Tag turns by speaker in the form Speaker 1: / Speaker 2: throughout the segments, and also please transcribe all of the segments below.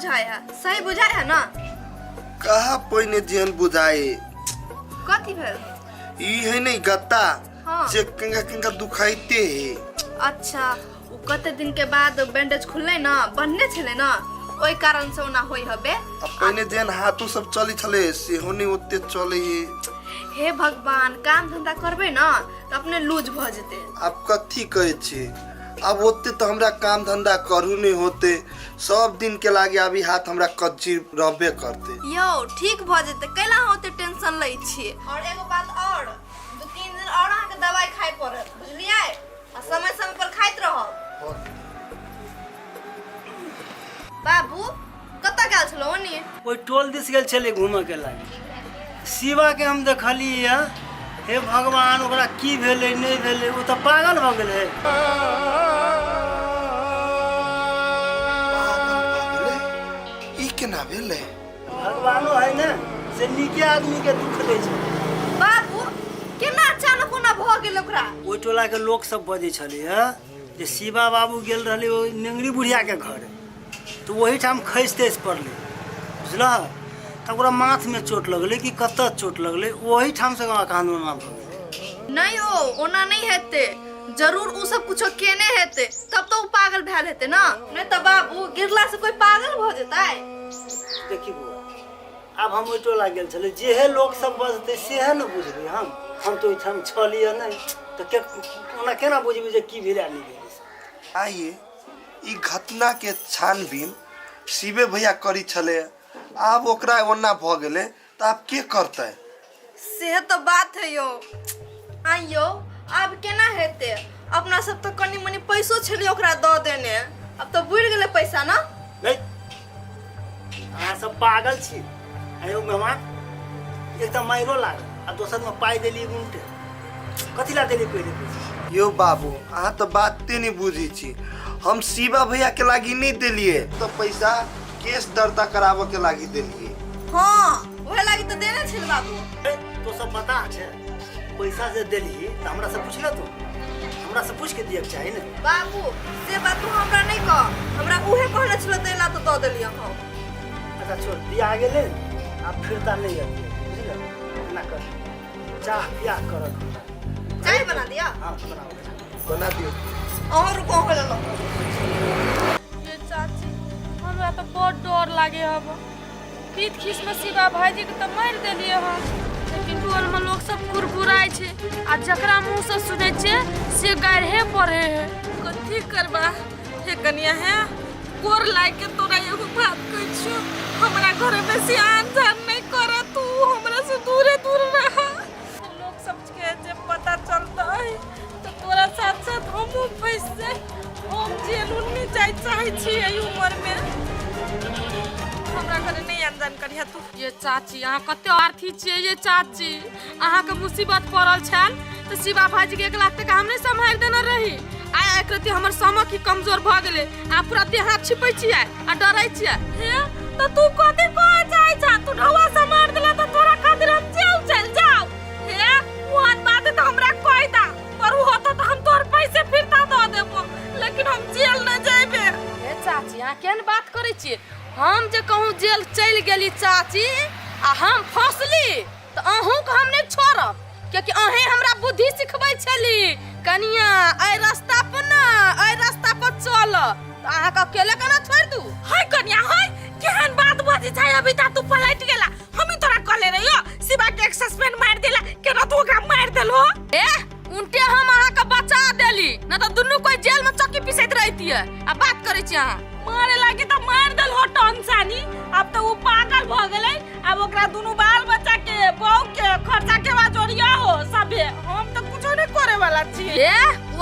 Speaker 1: बुझाय है सही बुझाय है ना
Speaker 2: कहाँ पहिने जेहन बुझाए
Speaker 1: कथी भेल
Speaker 2: ई है नहीं गत्ता
Speaker 1: हाँ।
Speaker 2: से कंगा कंगा दुखाइते है
Speaker 1: अच्छा ओ कते दिन के बाद बैंडेज खुललै ना बन्हने छलै ना ओहि कारण से ओना होइ हबे
Speaker 2: आ पहिने जेहन हाथो सब चलै छलै सेहो नहि ओते चलै है
Speaker 1: हे भगवान काम धंधा करबै ना तऽ अपने लूज भऽ जेतै
Speaker 2: आब कथी कहै छी आब ओते तऽ हमरा काम धंधा करू नहि होते सब दिन के लागे अभी हाथ हमरा कच्ची रहबे करते
Speaker 1: यौ ठीक भऽ जेतै कैला अहाँ ओते टेंशन लै छियै और एगो बात और 2-3 दिन और अहाँके दवाई खाइ पड़त बुझलियै आ समय समय पर खाइत रहब बाबू कतऽ गेल छलहुँ ओनी
Speaker 3: ओहि टोल दिस गेल छलै घूमऽके लागी शिवाके हम देखलियै हे भगवान ओकरा की भेलै नहि भेलै ओ तऽ पागल भऽ गेलै
Speaker 2: पागल भऽ गेलै ई केना भेलै
Speaker 3: भगवानो है ने से नीके आदमीके दुख दै छै
Speaker 1: बाबू केना अचानक ओना भऽ गेल ओकरा
Speaker 3: ओहि टोलाके लोक सब बजै छलै जे शिवा बाबू गेल रहलै ओहि नेंगरी बुढ़ियाके घर तऽ ओहिठाम खसि तसि पड़लै बुझलह तऽ ओकरा माथमे चोट लगलै कि कतऽ चोट लगलै ओहिठामसँ ओकरा कानून भऽ गेलै
Speaker 1: नहि हो ओना नहि हेतै जरूर उ सब कुछो केने हेतै तब तो उ पागल भेल हेतै ना नहि तऽ बाबू गिरला से कोई पागल भऽ जेतै
Speaker 3: देखी बौआ आब हम ओहि टोला गेल छलै जेहे लोक सब बजतै सेहे ने बुझबै हम हम तऽ ओहिठाम छलियै नहि तऽ के ओना केना बुझबै जे की भेलै आ नहि भेलै से।
Speaker 2: आइए ई घटना के छानबीन शिवे भैया करी छलै आब ओकरा ओना भऽ गेलै तऽ आब के करतै
Speaker 1: से तऽ बात है यौ आइ यौ आब केना हेतै अपना सब तऽ कनि मनि पैसो छलै ओकरा दऽ देने आब तऽ बुड़ि गेलै पैसा ना
Speaker 3: नहीं अहाँ सब पागल छी आयो मेहमान एक तऽ माइरो लागल आ दोसर में पाइ देली उल्टे कथी ला देली पहिले पैसा
Speaker 2: यौ बाबू अहाँ तऽ बाते नहि बुझै छी हम शिवा भैया के लागी नहि देलियै तऽ पैसा केस दर्ता कराबऽ के लागी देलियै
Speaker 1: हाँ उहे लागी तऽ देने छल बाबू
Speaker 3: ए, तो सब पता छै पैसा जे देली तऽ हमरा से पूछले तू हमरा से पूछ के दियक चाही ने
Speaker 1: बाबू से बात तू हमरा नहीं कह हमरा उहे कहने छल देला तऽ दऽ देलियै हम
Speaker 3: अच्छा छोड़ दिया गेलै आब फिरता नहीं अतियै बुझले एना कर चाह पिया करक हमरा
Speaker 1: चाय बना दिया
Speaker 3: हाँ बनाओ
Speaker 2: बना दियौ
Speaker 1: अहाँ रुको अहाँ लेलहुँ
Speaker 4: ये चाची हमरा तऽ बड़ डर लागे हब पीत खीसमे शिवा भाईजी के तऽ मारि देलियै हम लेकिन टोलमे लोक सब कुरकुराइ छै आ जकरा मुँहसँ सुनै छियै से गाढ़े पढ़े है
Speaker 5: कथी करबा हे कनिया हे गोर लाग के तोरा एगो बात कहै छियो हमरा घर में सियान जान नहीं कर तू हमरा से दूरे दूर रह लोग सब के जे पता चलतै तऽ तोरा साथ साथ हमहूँ फँसि जाय हम जेल उल नहि जाय चाहै छी एहि उमरमे हमरा घरे नहि आन जान करिहा तू
Speaker 4: ये चाची अहाँ कते आर्थी छियै ये चाची अहाँके मुसीबत पड़ल छल तऽ शिवा भाईजी के 1 लाख टका हम नहि सम्हारि देने रही आ एक रति हमर समक ही कमजोर भऽ गेलै आ पूरा देह हाथ छिपै छियै आ डरै छियै
Speaker 5: हे तऽ तू कथी कहै चाहै छा तू ढौआ सम्हारि देला तऽ तोरा खातिर हम जेल चलि जाउ हे ओहन बात है तऽ हमरा कहि दा पर उ होतो तऽ हम तोहर पैसे फिरता दऽ देबो लेकिन हम जेल नहि जेबे
Speaker 4: हे चाची अहाँ केहन बात करै छियै हम जे कहूँ जेल चलि गेली चाची आ हम फंसली तऽ अहूँके हम नहि छोड़ब कियाकि अहें हमरा बुद्धि सिखबै छली कनिया एहि रास्ता पर ना एहि रास्ता पर चल तऽ अहाँके अकेले केना छोड़ि दू
Speaker 5: हाय कनिया हाय केहन बात बजै छै अभी ता तू पलट गेला हम ही तोरा कहले रहियो शिवा के एक सस्पेंड मार देला केना तू ओकरा मार देलो
Speaker 4: ए उनटे हम अहाँके बचा देली ना तऽ दुनू कोई जेल में चक्की पिसैत रहितियै आ बात करै छी अहाँ
Speaker 5: मारे लागी तऽ मार देल हो टनसानी अब तऽ उ पागल भऽ गेलै अब ओकरा दुनू बाल बच्चा के बहू के खर्चा के बाद जोड़िया हो सबे हम तऽ कुछो नहीं करे वाला छी
Speaker 4: ए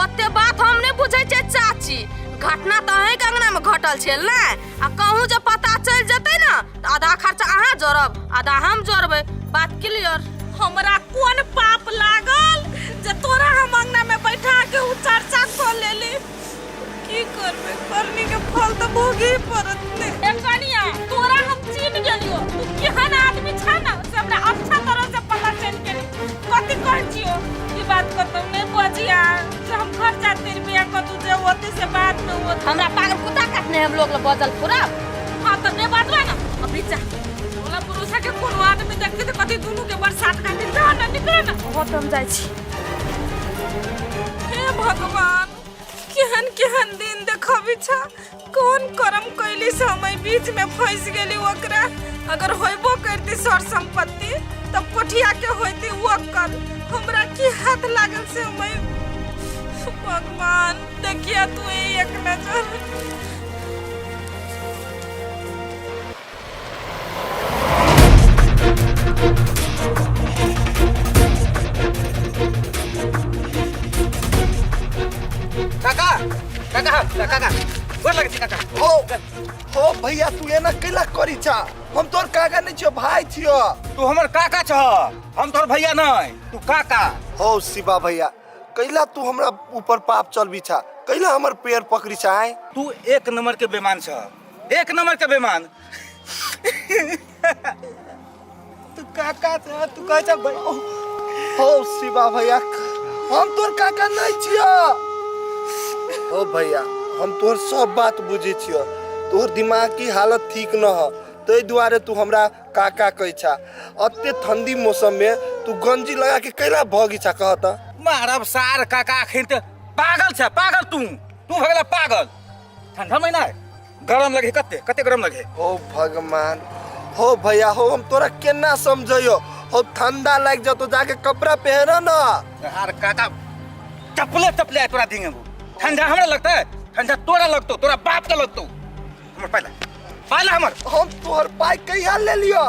Speaker 4: ओते बात हम नहीं बुझै छियै चाची घटना तऽ अहींके अंगना में घटल छल ने आ कहूँ जे पता चलि जेतै ने तऽ आधा खर्चा अहाँ जोड़ब आधा हम जोड़बै बात क्लियर
Speaker 5: हमरा कोन पाप लागल जे तोरा हम अंगना में बैठा के उ चर्चा कऽ लेली की करबै करनी के फल तऽ भोगे पड़त ने ए कनिया तोरा हम चिन्ह गेलियो तू केहन आदमी छा ना से हमरा अच्छा तरह से पता चलि गेल कथी कहै छियो ई बात कतौ नहि बजिया से हम खर्चा 3 रुपया कतौ जे ओते से बाद में होत
Speaker 4: हमरा पागल कुत्ता काटने हम लोग बजल फुरब
Speaker 5: हाँ तो नहीं बाजबा ना अभी जा टोला पड़ोसा के कोनो आदमी देखते तो कथी दुनू के बरसात खातिर जा ना निकले ना।
Speaker 4: हाँ तो हम जाइ छी।
Speaker 5: हे भगवान, केहन केहन दिन देखबी छा। कौन कर्म कैली से हम बीच में फंस गेली। ओकरा अगर होइबो करती सर संपत्ति तब कोठिया के होती ओकर, हमरा की हाथ लागल से हम। भगवान देखिया तू एक नजर।
Speaker 6: काका, काका, काका, गोर लगै छी काका।
Speaker 2: हो हो भैया, तू एना कैला करी छा? हम तोर काका नहीं छियो, भाई छियो।
Speaker 6: तू हमर काका छह, हम तोहर भैया नहीं, तू काका।
Speaker 2: हो शिवा भैया, कैला तू हमरा ऊपर पाप चल बिछा, कैला हमर पैर पकड़ी छा? आय
Speaker 6: तू एक नंबर के बेमान छह, एक नंबर के बेमान। तू काका छह, तू कहै छह भैया।
Speaker 2: हो शिवा भैया, हम तोर काका नहीं छियो। हो भैया, हम तोहर सब बात बुझै छियो, तोहर दिमाग की हालत ठीक न हो, ताहि दुआरे तू हमरा काका कहै छा। अते ठंडी मौसम में तू गंजी लगा के कैला भगी छा कह त?
Speaker 6: मारब सार काका, अखन तऽ पागल छ, पागल तू, तू भऽ गेला पागल। ठंडा महीना है, गरम लगे, कते कते गरम लगे।
Speaker 2: हो भगवान, हो भैया हो, हम तोरा केना समझैयो? हो ठंडा लागि जतो, जाके कपड़ा पहन न।
Speaker 6: यार काका, चपले चपले आए तोरा देंगे वो। ठंडा हमरा लगता है, ठंडा तोरा लगतो, तोरा बाप के लगतो। हमर पाइला, पाइला हमर।
Speaker 2: हम तोहर पाई कहिया ले लियो?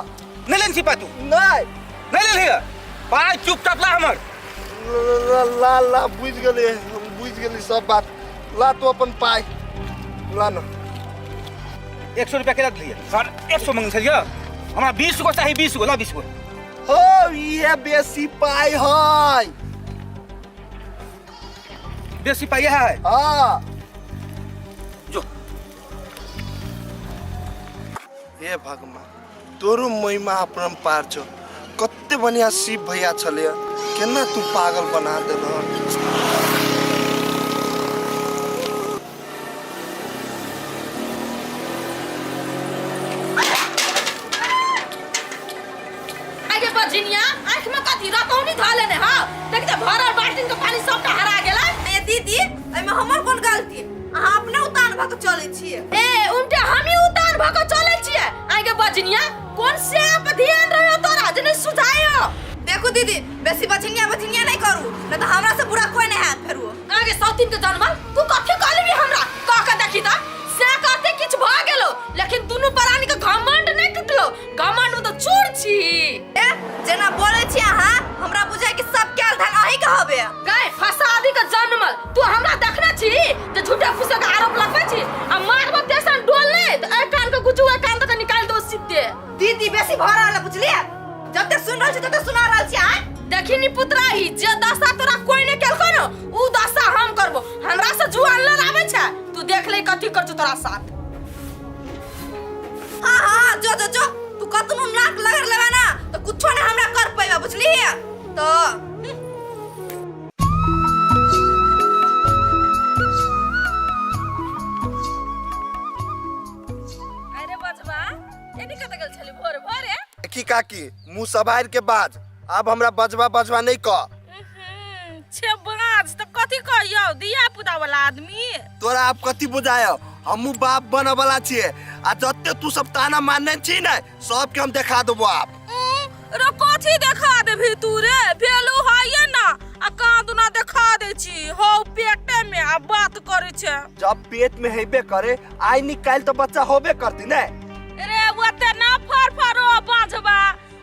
Speaker 6: नहीं लेन छी पाई तू?
Speaker 2: नहीं।
Speaker 6: नहीं ले लियो पाई, चुपचाप ला हमर।
Speaker 2: ला ला ला, बुझ गेली, हम बुझ गेली सब बात। ला तू अपन पाई ला न।
Speaker 6: 100 रुपया केना दिलियै सर? 100 मंगने छलियै, हमरा 20 गो चाही, 20 गो ला, 20 गो।
Speaker 2: हो ये बेसी पाई है।
Speaker 6: बेसी पाई है?
Speaker 2: हाँ।
Speaker 6: जो।
Speaker 2: हे भगवान, तोरो महिमा अपरम्पार छौ। कते बढ़िया शिव भैया छलै, केना तू पागल बना देलह।
Speaker 4: आगे बजिनिया, आँख में कथी रतौनी धऽ लेने हौ? देख त, भरल बाल्टीन के पानी सबटा हरा गेलै।
Speaker 1: ए दीदी, एहिमे हमर कोन गलती? अहाँ अपने उतान भऽ के चलै छियै।
Speaker 4: ए उनटे हमही उतान भऽ के चलै छियै। आगे बजिनिया, कोन से पर ध्यान रहो तोरा जे नहि सुझायो?
Speaker 1: देखू दीदी, बेसी बजिनिया बजिनिया नहीं करू, नहीं तऽ हमरा से बुरा कोई नहीं हैत फेरू।
Speaker 4: आगे सौतीन के जनमल, तू कथी कहलबी हमरा? कह के देखी त, से कहते किछु भऽ गेलो, लेकिन दुनू प्राणी के घमंड नहि टूटलो। घमंड में तऽ चूर छी।
Speaker 1: ए जेना बोलै छी अहाँ, हमरा बुझाय कि सब कैल धन अहीं के हबे।
Speaker 4: गए फसादी के जनमल, तू हमरा देखने छी जे झूठे फूसे के आरोप लगबै छी? आ मारबो तेसन डोल नहि तऽ एहि कान के गुजू, एहि कान के निकालि दो सीधे।
Speaker 1: दीदी बेसी भऽ रहल है, बुझलियै? जते सुन रहल छी तते सुना रहल छी। आय
Speaker 4: देखी नी पुतराही, जे दशा तोरा कोई नहि केलको ने, उ दशा हम करबो। हमरा से जुआन लड़ाबै छै तू, देख ले कथी करछौ तोरा साथ।
Speaker 1: हाँ हाँ, जो जो जो, तू कतनो नाक लगड़ लेबे ना तो कुछो नहीं हमरा कर पैबा, बुझलियै? तो
Speaker 5: अरे बचवा, एनी कतऽ गेल छली भोरे भोरे?
Speaker 2: की काकी, मुँह सवार के बाज, आब हमरा बजबा बजबा नहीं कह।
Speaker 5: छे बाज तऽ कथी कहियौ, दिया पुता वाला आदमी।
Speaker 2: तोरा आब कथी बुझायो? हमहूँ बाप बने वाला छियै, आ जते तू सब ताना मारने छी ने, सबके हम देखा देबो आब।
Speaker 5: रे कथी देखा देबही तू रे? भेलू है ना आ कहाँ दुना देखा दै छी हौ पेटे में आ बात करै छै।
Speaker 2: जब पेट में हेबे करे, आइ निकालि तो बच्चा होबे करती ने।
Speaker 5: रे ओते ना फरफरो बाजबा,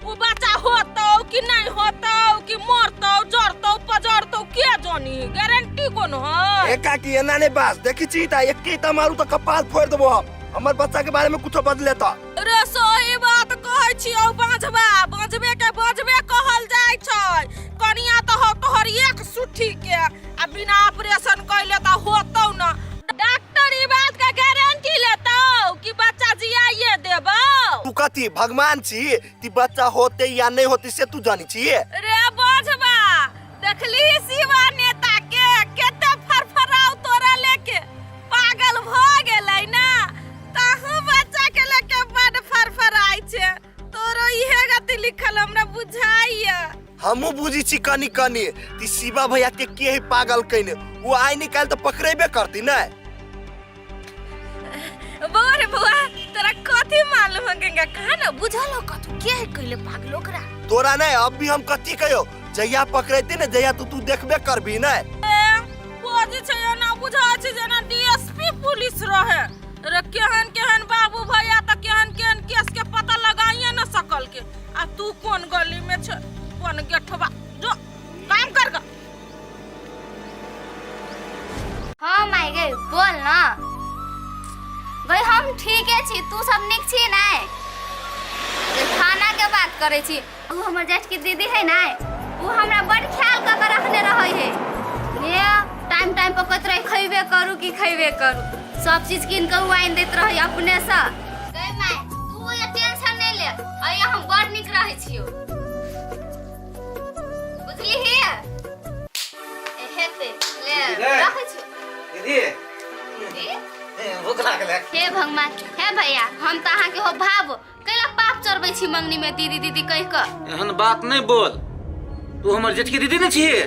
Speaker 5: उ बच्चा होतौ कि नहीं होतौ, कि मरतौ जरतौ पजरतौ के जानी, गारंटी कोन है?
Speaker 2: ए काकी, एना नहीं बाज, देखी छी त एके त मारू त कपाल फोड़ देबो हम, हमर बच्चा के बारे में कुछो बदले त।
Speaker 5: रे सही बात कहै छियौ बाजबा, बाजबे के बाजबे कहल जाइ छै। कनिया तऽ हौ तोहर एक सुट्ठी के, आ बिना ऑपरेशन कैले तऽ होतौ ना। डॉक्टर ई बात के गारंटी लेतौ कि बच्चा जियाइए देबौ?
Speaker 2: तू कथी भगवान छी कि बच्चा होते या नहीं होते से तू जानी छी?
Speaker 5: रे बाजबा, देखली शिवा नेता के कते फरफराव तोरा लेके पागल भ गेलै ना, तहु बच्चा के लेके
Speaker 2: हमहूँ बुझी छी कनी कनी ती शिवा भैया के के है पागल कइने वो आइ निकाल तऽ पकड़ेबे करती ने।
Speaker 5: बौआ रे बौआ, तोरा कथी मालूम है गंगा? कहा ना बुझल हो कथू के है कइले पागल ओकरा?
Speaker 2: तोरा नहीं अब भी हम कथी कहियो, जहिया पकड़ेते ने जहिया तू तू देखबे करबी ने।
Speaker 5: बजै छै एना बुझा छै जेना डीएसपी पुलिस रहे। रे केहन केहन बाबू भैया तऽ केहन केहन केस के पता लगाइए न सकल के, आ तू कोन गली में छ कोन गेठवा, जो काम कर गा।
Speaker 7: हाँ माय गे बोल ना गई, हम ठीके छी, तू सब नीक छी नै? खाना के बात करै छी, उ हमर जेठ की दीदी है नै, उ हमरा बड ख्याल क के रखने रहै है। ने टाइम टाइम पर कहैत रहे खैबे करू कि खैबे करू, सब चीज कीन के उ आनि दैत रहै अपने से। गई माय तू ये टेंशन नहीं ले, अइया हम बड नीक रहै छियो, बुझली ही? हेतै ले रखै छियो।
Speaker 6: दीदी
Speaker 7: दीदी
Speaker 6: भूख लागल है।
Speaker 7: हे भगवान, हे भैया, हम तऽ अहाँके हो भाव कैला पाप चढ़बै छी मंगनी में दीदी दीदी कहि कऽ।
Speaker 6: एहन बात नहीं बोल, तू हमर जेठकी दीदी नहीं छियै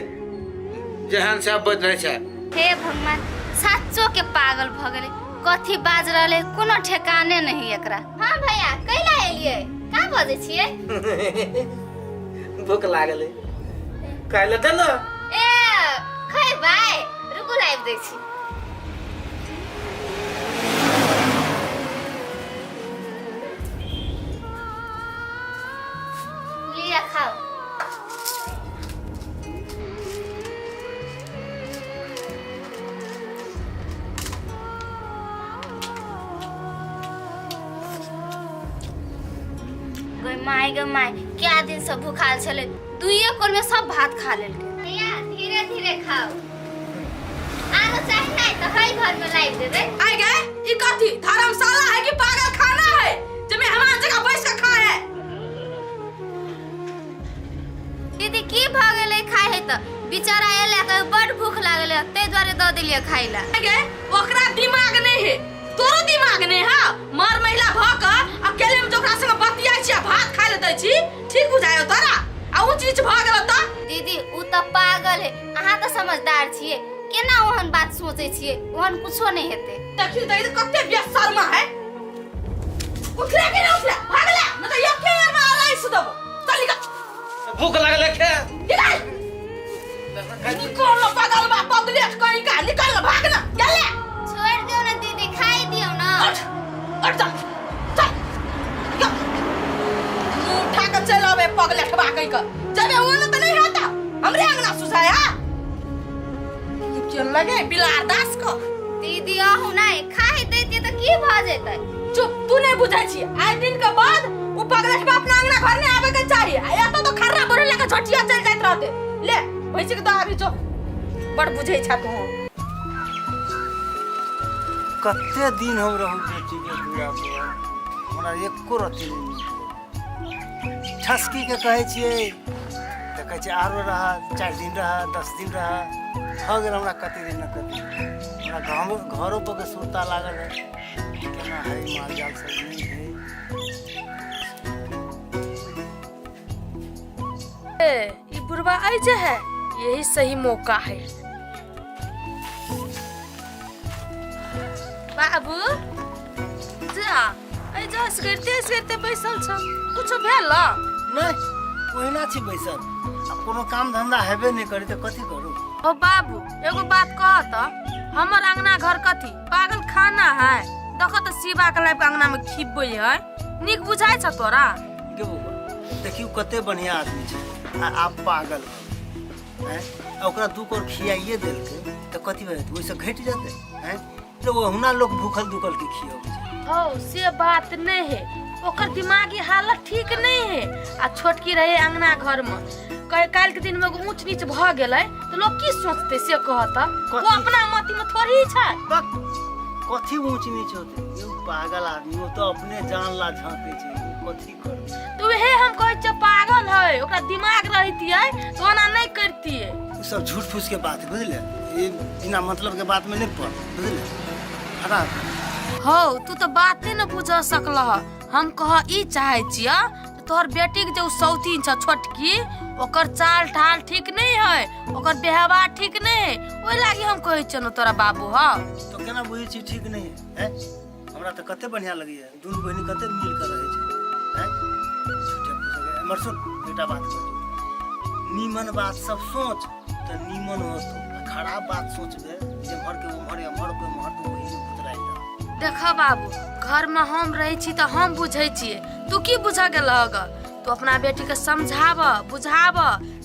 Speaker 6: जेहन से बज रहे छै।
Speaker 7: हे भगवान, साचो के पागल भऽ गेलै, कथी बाज रहलै कोनो ठेकाने नहीं एकरा। हाँ भैया कैला एलियै, का बजै छियै?
Speaker 6: भूख लागल है, काल्हि दे ना।
Speaker 7: ए खैबै, रुकू लाबि दै छी। लिअ खाउ। गै माय गै माय, क्या दिन से भूखाल छलै, दुइये कोर में सब भात खा लेलकै। भैया धीरे धीरे खाओ, आरो चाही नहीं तो हई घर में लाइव देबै।
Speaker 4: आइ गे ई कथी धर्मशाला है कि पागल खाना है जे मेहमान जगह बैस के खाए है?
Speaker 7: दीदी की भ गेलै खाए है त बेचारा एले के बड़ भूख लागल है ताहि दुआरे दऽ देलियै खाइ ला।
Speaker 4: आइ गे ओकरा दिमाग नहीं है, तोरो दिमाग नहीं है। मर महिला भ के अकेले में ओकरा संग बतियाइ छी आ भात खाइ ले दै छी, ठीक बुझायो तोरा? आ ऊंच नीच भ गेल त?
Speaker 7: दीदी उ त पागल है, अहाँ त समझदार छियै, केना ओहन बात सोचै छियै, ओहन कुछो नहीं हेतै।
Speaker 4: देखियो त ई त कते बेशर्मा है। उठले कि नहीं उठले, भागले न त एके बेर में अराइस देबो। चल निकल।
Speaker 6: भूख लागल है खे।
Speaker 4: निकल निकल न पागल बा पगलेट कहीं का, निकल न भाग न गेले।
Speaker 7: छोड़ दियौ ना दीदी, खाइ दियौ ना।
Speaker 4: उठ उठ चल चल निकल। मुंह उठा के चल आबे पगलेटवा कहीं का, जबे वो न त नहीं होता हमरे अंगना सुझाया क्यों लगे बिलार दास को।
Speaker 7: दीदी अहूँ नहीं खाइ दैतियै त की भऽ जेतै?
Speaker 4: चुप, तू नहीं बुझै छी। आइ दिन के बाद उ पगलेटवा अपना अंगना घर नहीं आबे के चाही, आ एतऽ तो खर्रा बढ़े लगे झटिया चल जाइत रहते। ले भैंसी के दऽ आबी जो, बड़ बुझै छा तू।
Speaker 3: कते दिन हम रहू बेटीके दुआ पर, हमरा एको रत्ती नहि नीक लगै। ठसकी के कहै छियै तऽ कहै छै आरो रह, 4 दिन रह, 10 दिन रह, भऽ गेल हमरा कते दिन न कते दिन। हमरा गामो घरो पर के सुरता लागल है, केना है माल जाल सब नहीं है।
Speaker 4: ए ई बुढ़वा आई जे है, यही सही मौका है। बाबू जा ऐ जा असगरते असगरते बैसल छ, कुछो भेल?
Speaker 3: नहीं ओहिना छी बैसल, आ कोनो काम धंधा हेबे नहीं करी तऽ कथी करू?
Speaker 4: ओ बाबू एगो बात कह त, हमर अंगना घर कथी पागल खाना है? देखो त शिवा के लाइफ अंगना में खिबै है, नीक बुझाइ छ तोरा?
Speaker 3: गे बौआ देखियौ कते बढ़िया आदमी छै, आ आब पागल हैं, आ ओकरा 2 कौर खियाइए देलकै तऽ कथी भऽ जेतै, ओहिसँ घटि जेतै? हैं तऽ ओहुना लोक भूखल दुखल के खियाबै छै।
Speaker 4: हौ से बात नहीं है, ओकर दिमागी हालत ठीक नहीं है। आ छोटकी रहे अंगना घर में, कहे काल्हि के दिन में एगो ऊंच नीच भऽ गेलै तऽ लोग की सोचतै से कहत?
Speaker 3: कथी?
Speaker 4: वो अपना मति में थोड़ी छै।
Speaker 3: बक, कथी ऊंच नीच होतै? यौ पागल आदमी, ओ तऽ अपने जान ला झाँकै छै, ओ कथी करतै?
Speaker 4: तऽ उहे हम कहै छियै पागल है, ओकरा दिमाग रहितियै तऽ ओना नहि करतियै।
Speaker 3: ओ सब झूठ फूस के बात है, बुझले? ये बिना मतलब के बात में नहीं पड़, बुझले? हटा।
Speaker 4: हौ तू तऽ बाते न बुझ सकलह, हम कह ई चाहै छियै तोहर बेटीके जे ओ सौतीन छ छोटकी, ओकर चाल ढाल ठीक नहीं है, ओकर व्यवहार ठीक नहीं है, ओहि लागी हम कहै छियौ तोरा बाबू। हँ
Speaker 3: तो केना बुझै छी ठीक नहीं है? हैं? हमरा तऽ कते बढ़िया लगैया, दुनू बहिनी कते मिल कर रहै छै। हैं? झूठे फूसे के। एम्हर सुन, एकटा बात कहै छी, नीमन बात सब सोच तऽ नीमन होतो, आ खराब बात सोचबे जेम्हर के उम्हर, एम्हर के उम्हर, तऽ ओही में भुतराइ रहत।
Speaker 4: देख बाबू, घर में हम रहै छी तऽ हम बुझै छियै, तू की बुझऽ गेलह ग? तू अपना बेटी के समझाब बुझाब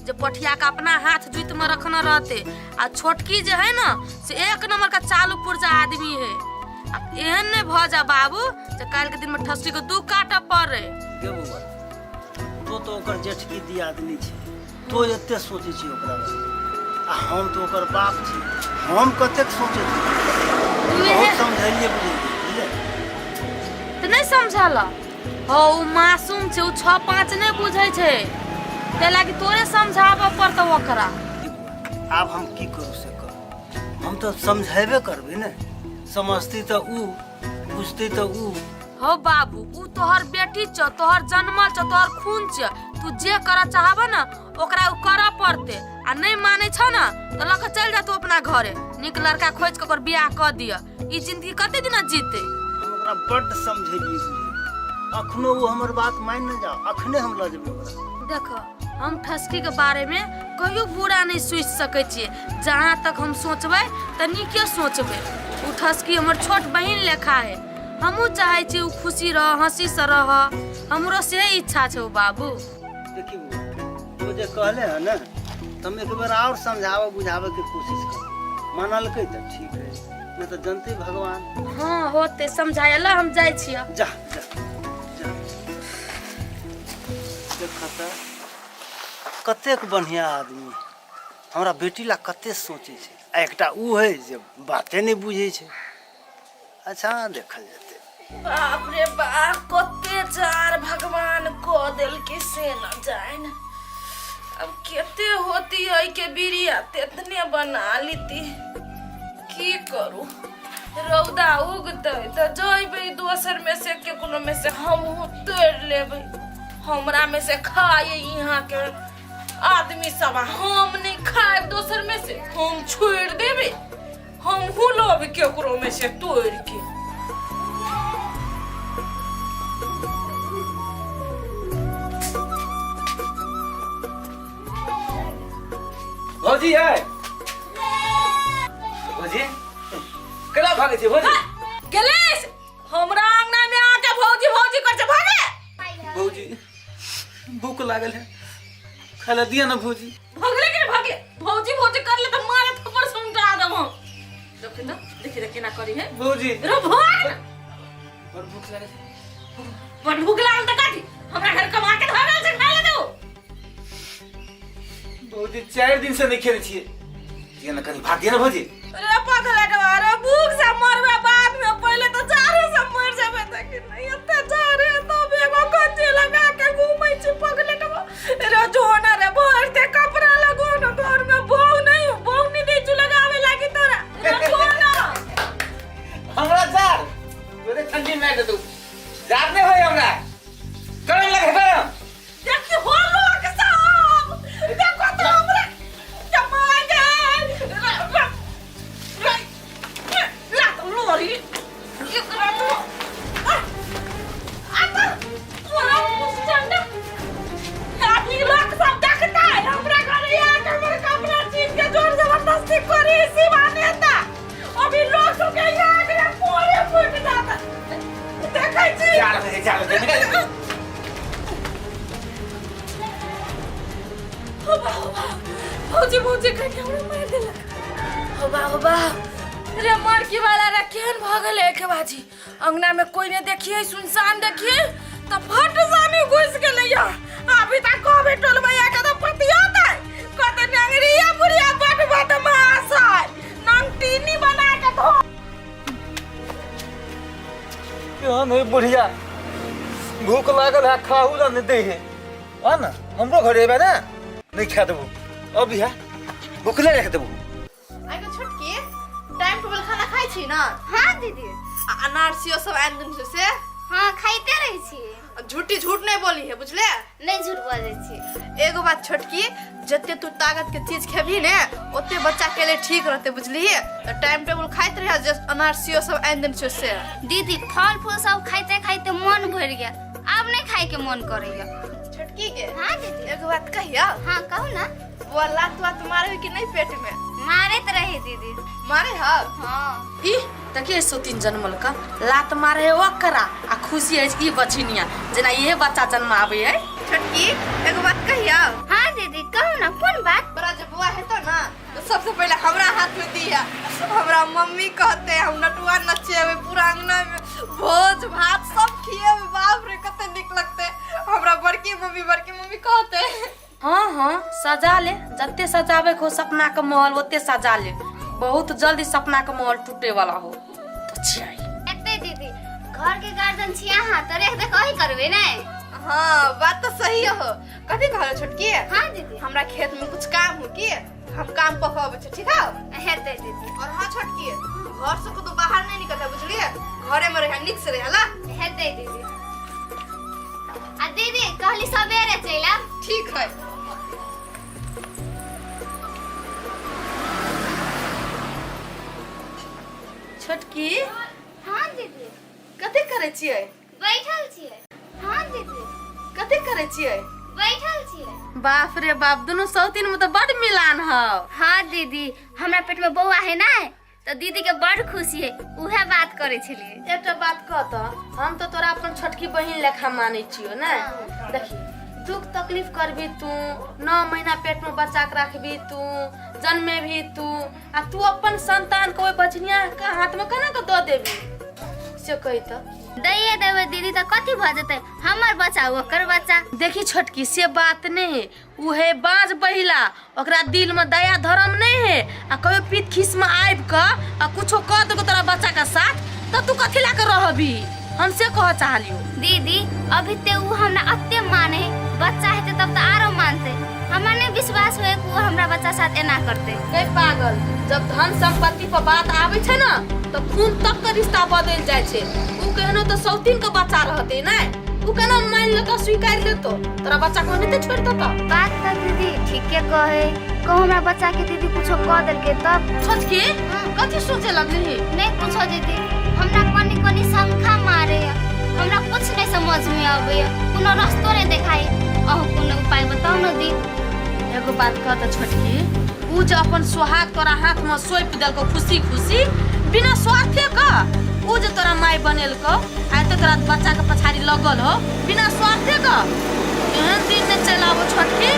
Speaker 4: जे पोठिया के अपना हाथ जुत में रखना रहते, आ छोटकी जे है ना से एक नंबर का चालू पुर्जा आदमी है। आ एहन नहीं भ जा बाबू जे काल्हि के दिन में ठसी के दू काटऽ पड़े।
Speaker 3: गे बौआ, तो तो ओकर जेठकी दियादनी छै, तो एते सोचै छी ओकरा बारे, आ हम तो ओकर बाप छी, हम कतेक सोचै छी।
Speaker 4: तू
Speaker 3: बहुत
Speaker 4: एहन
Speaker 3: समझेलियै बुझेलियै, बुझले?
Speaker 4: तऽ नहि समझल हो, ओ मासूम छै, ओ 6 5 नहि बुझै छै, ताहि लागी तोरे समझाबऽ पड़तौ ओकरा।
Speaker 3: की बौआ, आब हम की करू से करू, हम तऽ समझेबे करबै ने, समझती तऽ ऊ, बुझती तऽ ऊ।
Speaker 4: हो बाबू, ऊ तोहर बेटी छौ, तोहर जन्मल छौ, तोहर खून छौ, तू जे करऽ चाहबऽ ने ओकरा ऊ करऽ पड़तै, आ नहि मानै छौ ने तऽ लऽ कऽ चलि जा तू अपना घरे, नीक लड़का खोजि कऽ ओकर बियाह कऽ दिअ। ई जिंदगी कते दिना जीते?
Speaker 3: हम ओकरा बड्ड समझेलियै बुझेलियै, अखनो ओ हमर बात मानि नहि जाओ, अखने हम लऽ जेबै ओकरा।
Speaker 4: देख, हम ठसकी के बारे में कहियो बुरा नहीं सोच सकै छियै, जहाँ तक हम सोचबै तऽ नीके सोचबै। ओ ठसकी हमर छोट बहिन लेखा है, हमहूँ चाहै छी ओ खुशी रह, हंसी से रह, हमरो से इच्छा छै बाबू।
Speaker 3: देखी बौआ, ओ जे कहले है ने तऽ हम एक बेर और समझाबे बुझाबे के कोशिश करब, मानलकै तऽ ठीक है, नहीं तऽ जनते भगवान।
Speaker 4: हाँ होते, समझायला हम जाइ छियै।
Speaker 3: जा जा जा, देख तऽ कतेक बढ़िया आदमी है, हमरा बेटी ला कते सोचै छै, आ एकटा ऊ है जे बाते नहि बुझै छै। अच्छा देखल जेतै।
Speaker 5: बाप रे बाप, कते जार भगवान कऽ देलकै से न जानि। अब केते होती है के बिरिया तेतने बना लीती। की करू, रौदा उगतै तऽ जइबै दोसर में से केकरो में से हमहूँ तोड़ि लेबै। हमरा में से खाए यहाँ के आदमी सब, आ हम नहीं खाएब दोसर में से, हम छोड़ि देबै, हमहूँ लेब केकरो में से तोड़ि के।
Speaker 6: भौजी है, भौजी केना भागै छै भौजी?
Speaker 5: गेलिस हमरा अंगना में आके भौजी भौजी कर छै, भागे।
Speaker 6: भौजी भूख लागल है, खाय ला दिया ना भौजी।
Speaker 5: भगले के भागे, भौजी भौजी कर ले तो मारे थप्पड़ सुनटा देब हम। देखी तो, देखी तो केना करी है
Speaker 6: भौजी।
Speaker 5: रो भाग ना।
Speaker 6: बड़ भूख लागल है।
Speaker 5: बड़ भूख लागल त काटी हमरा घर कमा के धरल छै, खाय ले दू।
Speaker 6: भौजी 4 दिन से नहीं खेले छियै, दिया ना कनी भात दिया ना भौजी।
Speaker 5: अरे पगला अरे भूख से मरबे बाद में, पहले तो जाड़े से मर जाबे। त कि नहीं एते जाड़े तो एगो कंची लगा के घूमै छी पगले टबा। रे जो ना रे भर दे कपड़ा लगो ना, घर में बहु नहीं बहु नहीं दे छु लगावे लागी तोरा। रे जो ना
Speaker 6: हमरा जार तोरे ठंडी मारि देतौ, जार नहीं होय हमरा, गरम लगे गरम।
Speaker 5: देखी हो लोग सब, देखो तो हमरा जमा गए लात लोरी एकरा तो आता तोरा चंडा अभी लोग सब देखता है हमरा घरे आके हमर कपड़ा छीन के जोर जबरदस्ती करी शिवा नेता। अभी लोग सब के यहाँ आके पोरे फूट जाता देखै छी।
Speaker 6: जार है, जार है, निकल।
Speaker 5: हो बा हो बा, भौजी भौजी कह के हमरा मार देलक। हो बा हो बा, रे मरकी वाला रे केहन भऽ गेलै एके बाजी। अंगना में कोई नहीं देखिए, सुनसान देखिए तो फट सानी घुस गेलै या। अभी तक कहबे टोलबैया के तो पतियोतै, कहतै नंगरिया बुढ़िया बड बदमाश है, नंगटीनी बना के धो।
Speaker 6: केहन है बुढ़िया, भूख लागल है, खाहू ला नहीं दे है। आ ना हमरो घर एबे ना, नहीं खा देबो अब है, भूखले रख देबो।
Speaker 1: आइ के छोटकी टाइम टेबल खाना खाइ छी ना?
Speaker 7: हाँ दीदी।
Speaker 1: आ अनार सेहो सब आनि देने छै से?
Speaker 7: हाँ खाइते रहै छी।
Speaker 1: झूठी झूठ नहीं बोली है, बुझले?
Speaker 7: नहीं झूठ बजै छी।
Speaker 1: एगो बात छोटकी, जते तू ताकत के चीज खेबही ने ओते बच्चा के लिए ठीक रहते, बुझलिही? तो टाइम टेबुल खाइत रहे, जे अनार सियो सब आनि देने छियो से।
Speaker 7: दीदी फल फूल सब खाइते खाइते मन भरि गेल, आब नहीं खाए के मन करैया।
Speaker 1: छोटकी के?
Speaker 7: हाँ दीदी।
Speaker 1: एगो बात कहिया?
Speaker 7: हाँ कहू ना।
Speaker 1: बुआ लात वात मारे कि नहीं पेट में?
Speaker 7: मारैत रहे दीदी।
Speaker 1: मारे? हाँ
Speaker 7: हाँ।
Speaker 4: ई देखिए सो तीन जन्मल का लात मारे है ओकरा आ खुशी है ई बछिनिया जेना इहे बच्चा जन्मावे है।
Speaker 1: छोटकी एगो बात कहिया?
Speaker 7: हाँ दीदी कहू ना, कोन बात?
Speaker 1: बड़ा जब बुआ हेतो ना तो सबसे पहले हमरा हाथ में दिया, हमरा मम्मी कहते हम नटुआ नचेबे पूरा अंगना में, भोज भात सब खिएबे। बाप रे कते निक लगते, हमरा बड़की मम्मी बड़की मम्मी कहते।
Speaker 4: हाँ हाँ सजा ले, जते सजावे को सपना के महल ओते सजा ले, बहुत जल्दी सपना के महल टूटे वाला हो तो छियाई।
Speaker 7: एते दीदी घर के गार्जियन छी अहाँ, तो रेख देख अही करबे ने।
Speaker 1: हाँ बात तो सही हो। कथी कहलो छोटकी?
Speaker 7: हाँ दीदी।
Speaker 1: हमरा खेत में कुछ काम हो की हम काम पर अबै छी, ठीक है?
Speaker 7: हेते दीदी।
Speaker 1: और हाँ छोटकी, घर से कतौ बाहर नहीं निकलता, बुझलिए? घरे में रहे, निक से रहे ला।
Speaker 7: हेते दीदी। आ दीदी कहली सवेरे चलि आयब।
Speaker 1: ठीक है।
Speaker 4: छोटकी।
Speaker 7: हाँ दीदी।
Speaker 4: कथी करै छियै?
Speaker 7: बैठल छियै। हाँ दीदी।
Speaker 4: कथी करै छियै?
Speaker 7: बैठल छियै।
Speaker 4: बाप रे बाप, दुनू सौतीन में तो बड़ मिलान हौ।
Speaker 7: हाँ दीदी, हमरा पेट में बौआ है ना तो दीदी के बड़ खुशी है, उहे बात करे छलिए।
Speaker 4: एकटा बात कह त, हम तो तोरा अपन छोटकी बहिन लेखा मानै छियो ने। देखी दुख तकलीफ करबी तू, 9 महीना पेट में बच्चा के राखबी तू, जन्मे भी तू, आ तू अपन संतान के ओहि बचनिया के हाथ में केना के दऽ देबी से कही त?
Speaker 7: दैये देबै दीदी तऽ कथी भऽ जेतै, हमर बच्चा ओकर बच्चा।
Speaker 4: देखी छोटकी से बात नहीं है, उ है बाज बहिला, ओकरा दिल में दया धर्म नहीं है, आ कहियो पीत खीस में आबि कऽ आ कुछो कऽ देलको तोरा बच्चा के साथ तऽ तू कथी ला के रहबी, हम से कहऽ चाहलियो।
Speaker 7: दीदी अभी ते उ हमरा अते माने है, बच्चा हेतै तब तऽ आरो मानतै, हमरा नहीं विश्वास होए कि उ हमरा बच्चा साथ एना करतै।
Speaker 4: गै पागल, जब धन संपत्ति पर बात आबै छै ने तऽ खून तक के रिश्ता बदलि जाइ छै। उ केहनो तऽ सौतीन के बच्चा रहतै ने, उ केना मानि लेतौ स्वीकार लेतौ, तोरा बच्चा को ओनाहिते छोड़ि देतौ?
Speaker 7: बात तऽ दीदी ठीके कहे, कहूँ हमरा बच्चा के दीदी कुछो कह देलकै तब?
Speaker 4: छोटकी कथी सोचे लगली?
Speaker 7: नहीं कुछो दीदी, हमरा कनी कनी शंका मारे, हमरा कुछ नहीं समझ में आवे, कोनो रास्तो नहीं देखाई, अहूँ कोनो उपाय बताउ न दी।
Speaker 4: एगो बात कह तऽ छोटकी, उ जे अपन सोहाग तोरा हाथ में सौंप देलकौ खुशी खुशी बिना स्वार्थे के, उ जे तोरा माय बनेलकौ आ एते तोरा बच्चा के पछाड़ी लगल हो बिना स्वार्थे के, एहन दिन ने चलि आबो छोटकी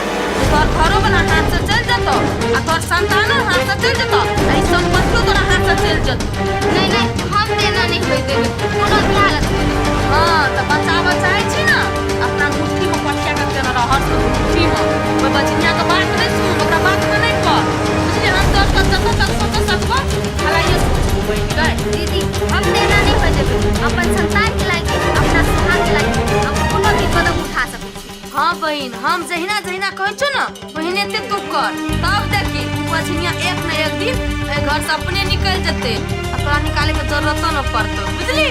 Speaker 4: तोहर घरो वाला हाथ से चलि जेतौ आ तोहर संतानो हाथ से चलि जेतौ आ ई सम्पत्तियो तोरा हाथ से चलि जेतौ।
Speaker 7: नहीं नहीं हम देना नहीं होई देबै कोनो भी हालत में।
Speaker 4: हाँ तऽ बचाबऽ चाहै छी ने अपना मुट्ठी में पठिया के केने रह, मुट्ठी में, ओहि बचिनिया के बात नहीं सुन, ओकरा बात में नहीं पड़, बुझलियै? हम तोहर के जतऽ तक सोचऽ सकबऽ भलाइए सोचबो बहिन गै।
Speaker 7: दीदी हम देना नहीं होई देबै, अपन संतान के लागी अपना सुहाग के लागी हम कोनो भी कदम उठा सकै छी।
Speaker 4: हाँ बहिन, हम जहिना जहिना कहै छौ ने ओहिने ते तू कर, तब देखी उ बचिनिया एक न एक दिन एहि घर से अपने निकलि जेतै आ तोरा निकाले के जरूरतो न पड़तौ, बुझली?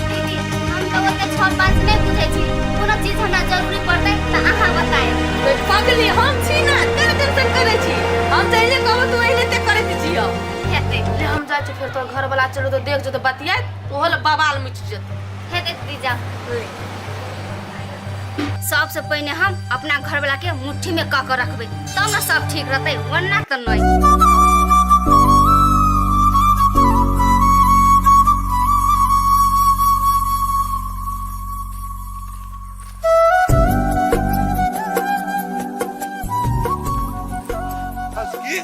Speaker 7: दीदी हम तऽ ओते छल बात नहीं बुझै छी, कोनो चीज हमरा जरूरी पड़तै तऽ अहाँ बतायब।
Speaker 4: गै पगली, हम छी ना, तेरे टेंशन करै छी, हम जहिले कहबो तू ओहिने ते करैत जियऽ।
Speaker 7: हेतै।
Speaker 4: ले हम जाइ छी, फेर तोहर घरवला चलू तऽ देख जेतौ बतियाइत, ओहो लए बवाल मचि जेतौ।
Speaker 7: हेतै दीदी जाउ। सबसे पहिने हम अपना घरवाला के मुट्ठी में कऽ के रखबै तब ने सब ठीक रहतै, वरना तऽ नहीं।
Speaker 2: हंसकी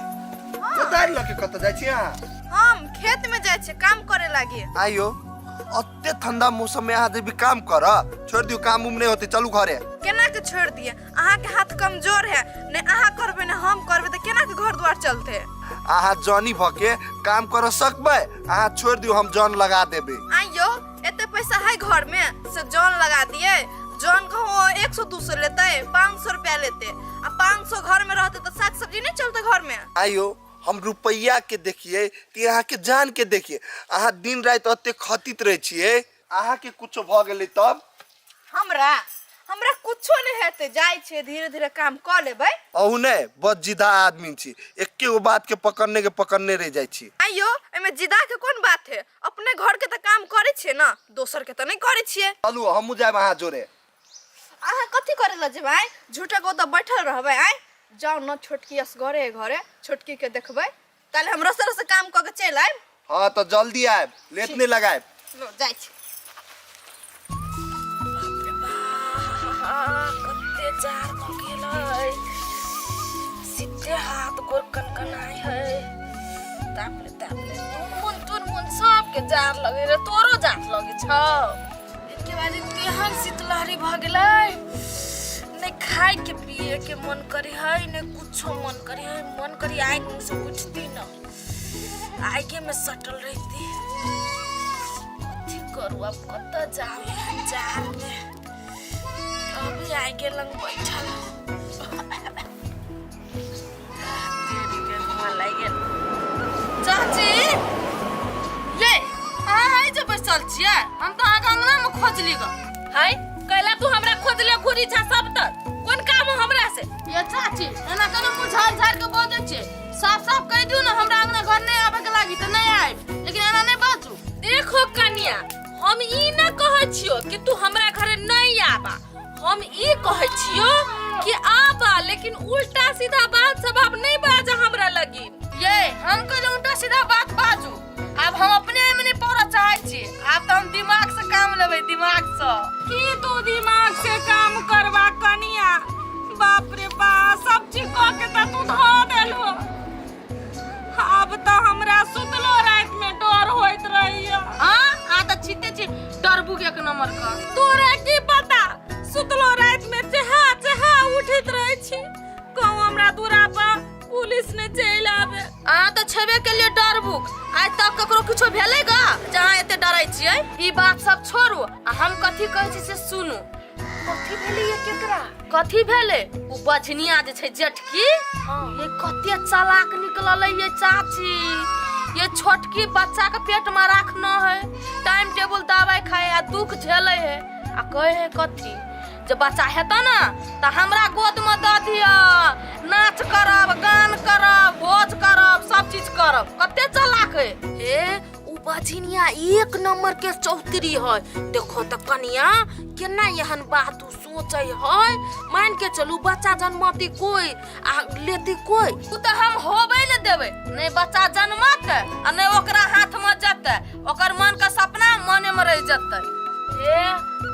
Speaker 2: कोदारि लऽ के कतऽ जाइ छी अहाँ?
Speaker 1: हम खेत में जाइ छियै काम करे लागी।
Speaker 2: आइयो अते ठंडा मौसम में अहाँ जेबी काम करऽ? छोड़ दियौ, काम उम नहीं होते, चलू घरे।
Speaker 1: केना के छोड़ दिए, अहाँ के हाथ कमजोर है, ने अहाँ करबे ने हम करबे तऽ केना के घर द्वार चलते?
Speaker 2: अहाँ जनी भऽ के काम कर सकबै? अहाँ छोड़ दियौ, हम जन लगा देबै।
Speaker 1: आइयो एते पैसा है घर में से जन लगा दिए? जन कहूँ 100-200 लेते, 500 रुपया लेते, आ 500 घर में रहते तो साग सब्जी नहीं चलते घर में।
Speaker 2: आइयो हम रुपैया के देखिए कि अहाँ के जान के देखिए, अहाँ दिन राति अते खतित रहे छियै। अहाँके कुछो भऽ गेलै तब?
Speaker 1: हमरा हमरा कुछो नहि हेतै, जाइ छियै धीरे धीरे काम कऽ लेबै।
Speaker 2: अहू नहि बड़ जिदा आदमी छी, एके गो बात के पकड़ने के पकड़ने रहि जाइ छी।
Speaker 1: आइयो एहिमे जिदा के कोन बात है, अपने घर के तऽ काम करै छियै ने, दोसर के तऽ नहि करै छियै।
Speaker 2: चलू हमहूँ जायब अहाँ जोरे।
Speaker 1: अहाँ कथी करै लए जेबै? आँय, झूठे के ओतऽ बैठल रहबै? आँय, जाउ ने छोटकी असगरे घरे, छोटकी के देखबै, ताले हम रस्ते रस्ते काम कऽ के चलि आयब।
Speaker 2: हाँ तो जल्दी आयब, लेट नहीं लगायब।
Speaker 1: लो जाइ छी।
Speaker 5: कते जार भऽ गेल है, सीधे हाथ गोर कनकनाइ है। तापले तापले तुन तुन मुन सबके जार लगे रे, तोरो जार लगे छौ। इनके बाद तेहन शीतलहरी भऽ गेलै, नहि खाय के पिए के मन करे है, नहि कुछो मन करे है। मन करी आगि में से उठती न, आगे में सटल रहती। कथी करू अब, कतऽ जाऊ जार में? अभी आगे लंग बैठल
Speaker 4: चाची, ये अहाँ है जे बैसल छियै, हम तऽ अहाँके अंगना में खोजली ग।
Speaker 5: है कैला तू हमरा खोजले घुरी छा सब तर? कोन काम हो हमरा से?
Speaker 4: ये चाची, एना केना मुँह झाड़ झाड़ के बजै छियै? साफ साफ कहि दियौ ने, हमरा अंगना घर नहि आबे के लागी तऽ नहि आबि, लेकिन एना नहि बाजू।
Speaker 5: देखो कनिया, हम ई ना कहै छियो कि तू हमरा घरे नहीं आबा, हम ई कहै छियो कि आबा, लेकिन उल्टा सीधा बात सब आब नहीं बाजा हमरा लगी।
Speaker 4: ये हम कहले उल्टा सीधा बात बाजू? आब हम अपने में नहीं पढ़ऽ चाहै छी, आब तऽ हम दिमाग से काम लेबै, दिमाग से।
Speaker 5: की तू दिमाग से काम करबा कनिया? बाप रे बाप, सब चीज कह के त तू धो देलहो। आब त हमरा सुतलो रात में डर होइत रहैया।
Speaker 4: हाँ अहाँ तऽ छीते छी डरबू एक नंबर का।
Speaker 5: तोरा की पता, सुतलो रात में चेहा चेहा उठैत रहै छी, कहूँ हमरा दूरा पर पुलिस ने चलि आबे।
Speaker 4: अहाँ तऽ छेबे के लिए डरबुक, आइ तक ककरो किछो भेलै गा जहाँ एते डरै छियै? ई बात सब छोड़ू आ हम कथी कहै छी से सुनू।
Speaker 5: कथी भेलै ये? केकरा
Speaker 4: कथी भेलै? ओ बझनिया जे छै जेठकी, ये कते चालाक निकलल है ये चाची। ये छोटकी बच्चा के पेट में राखना है, टाइम टेबुल दवाई खाए आ दुख झेले है, आ कहे है कथी जे बच्चा हेतै ने तऽ हमरा गोद में दऽ दिअ, नाच करब, गान करब, भोज करब, सब चीज करब। कते चालाक है
Speaker 5: हे उ बझिनिया, एक नंबर के चौतरी है। देखो तऽ कनिया, केना एहन बात उ सोचै है। मान के चलू बच्चा जन्मती कोई आ लेती कोई।
Speaker 4: उ तऽ हम होबै ने देबै, नहि बच्चा जन्मत आ नहि ओकरा हाथ में जेतै, ओकर मन के सपना मने में रहि जेतै।
Speaker 5: हे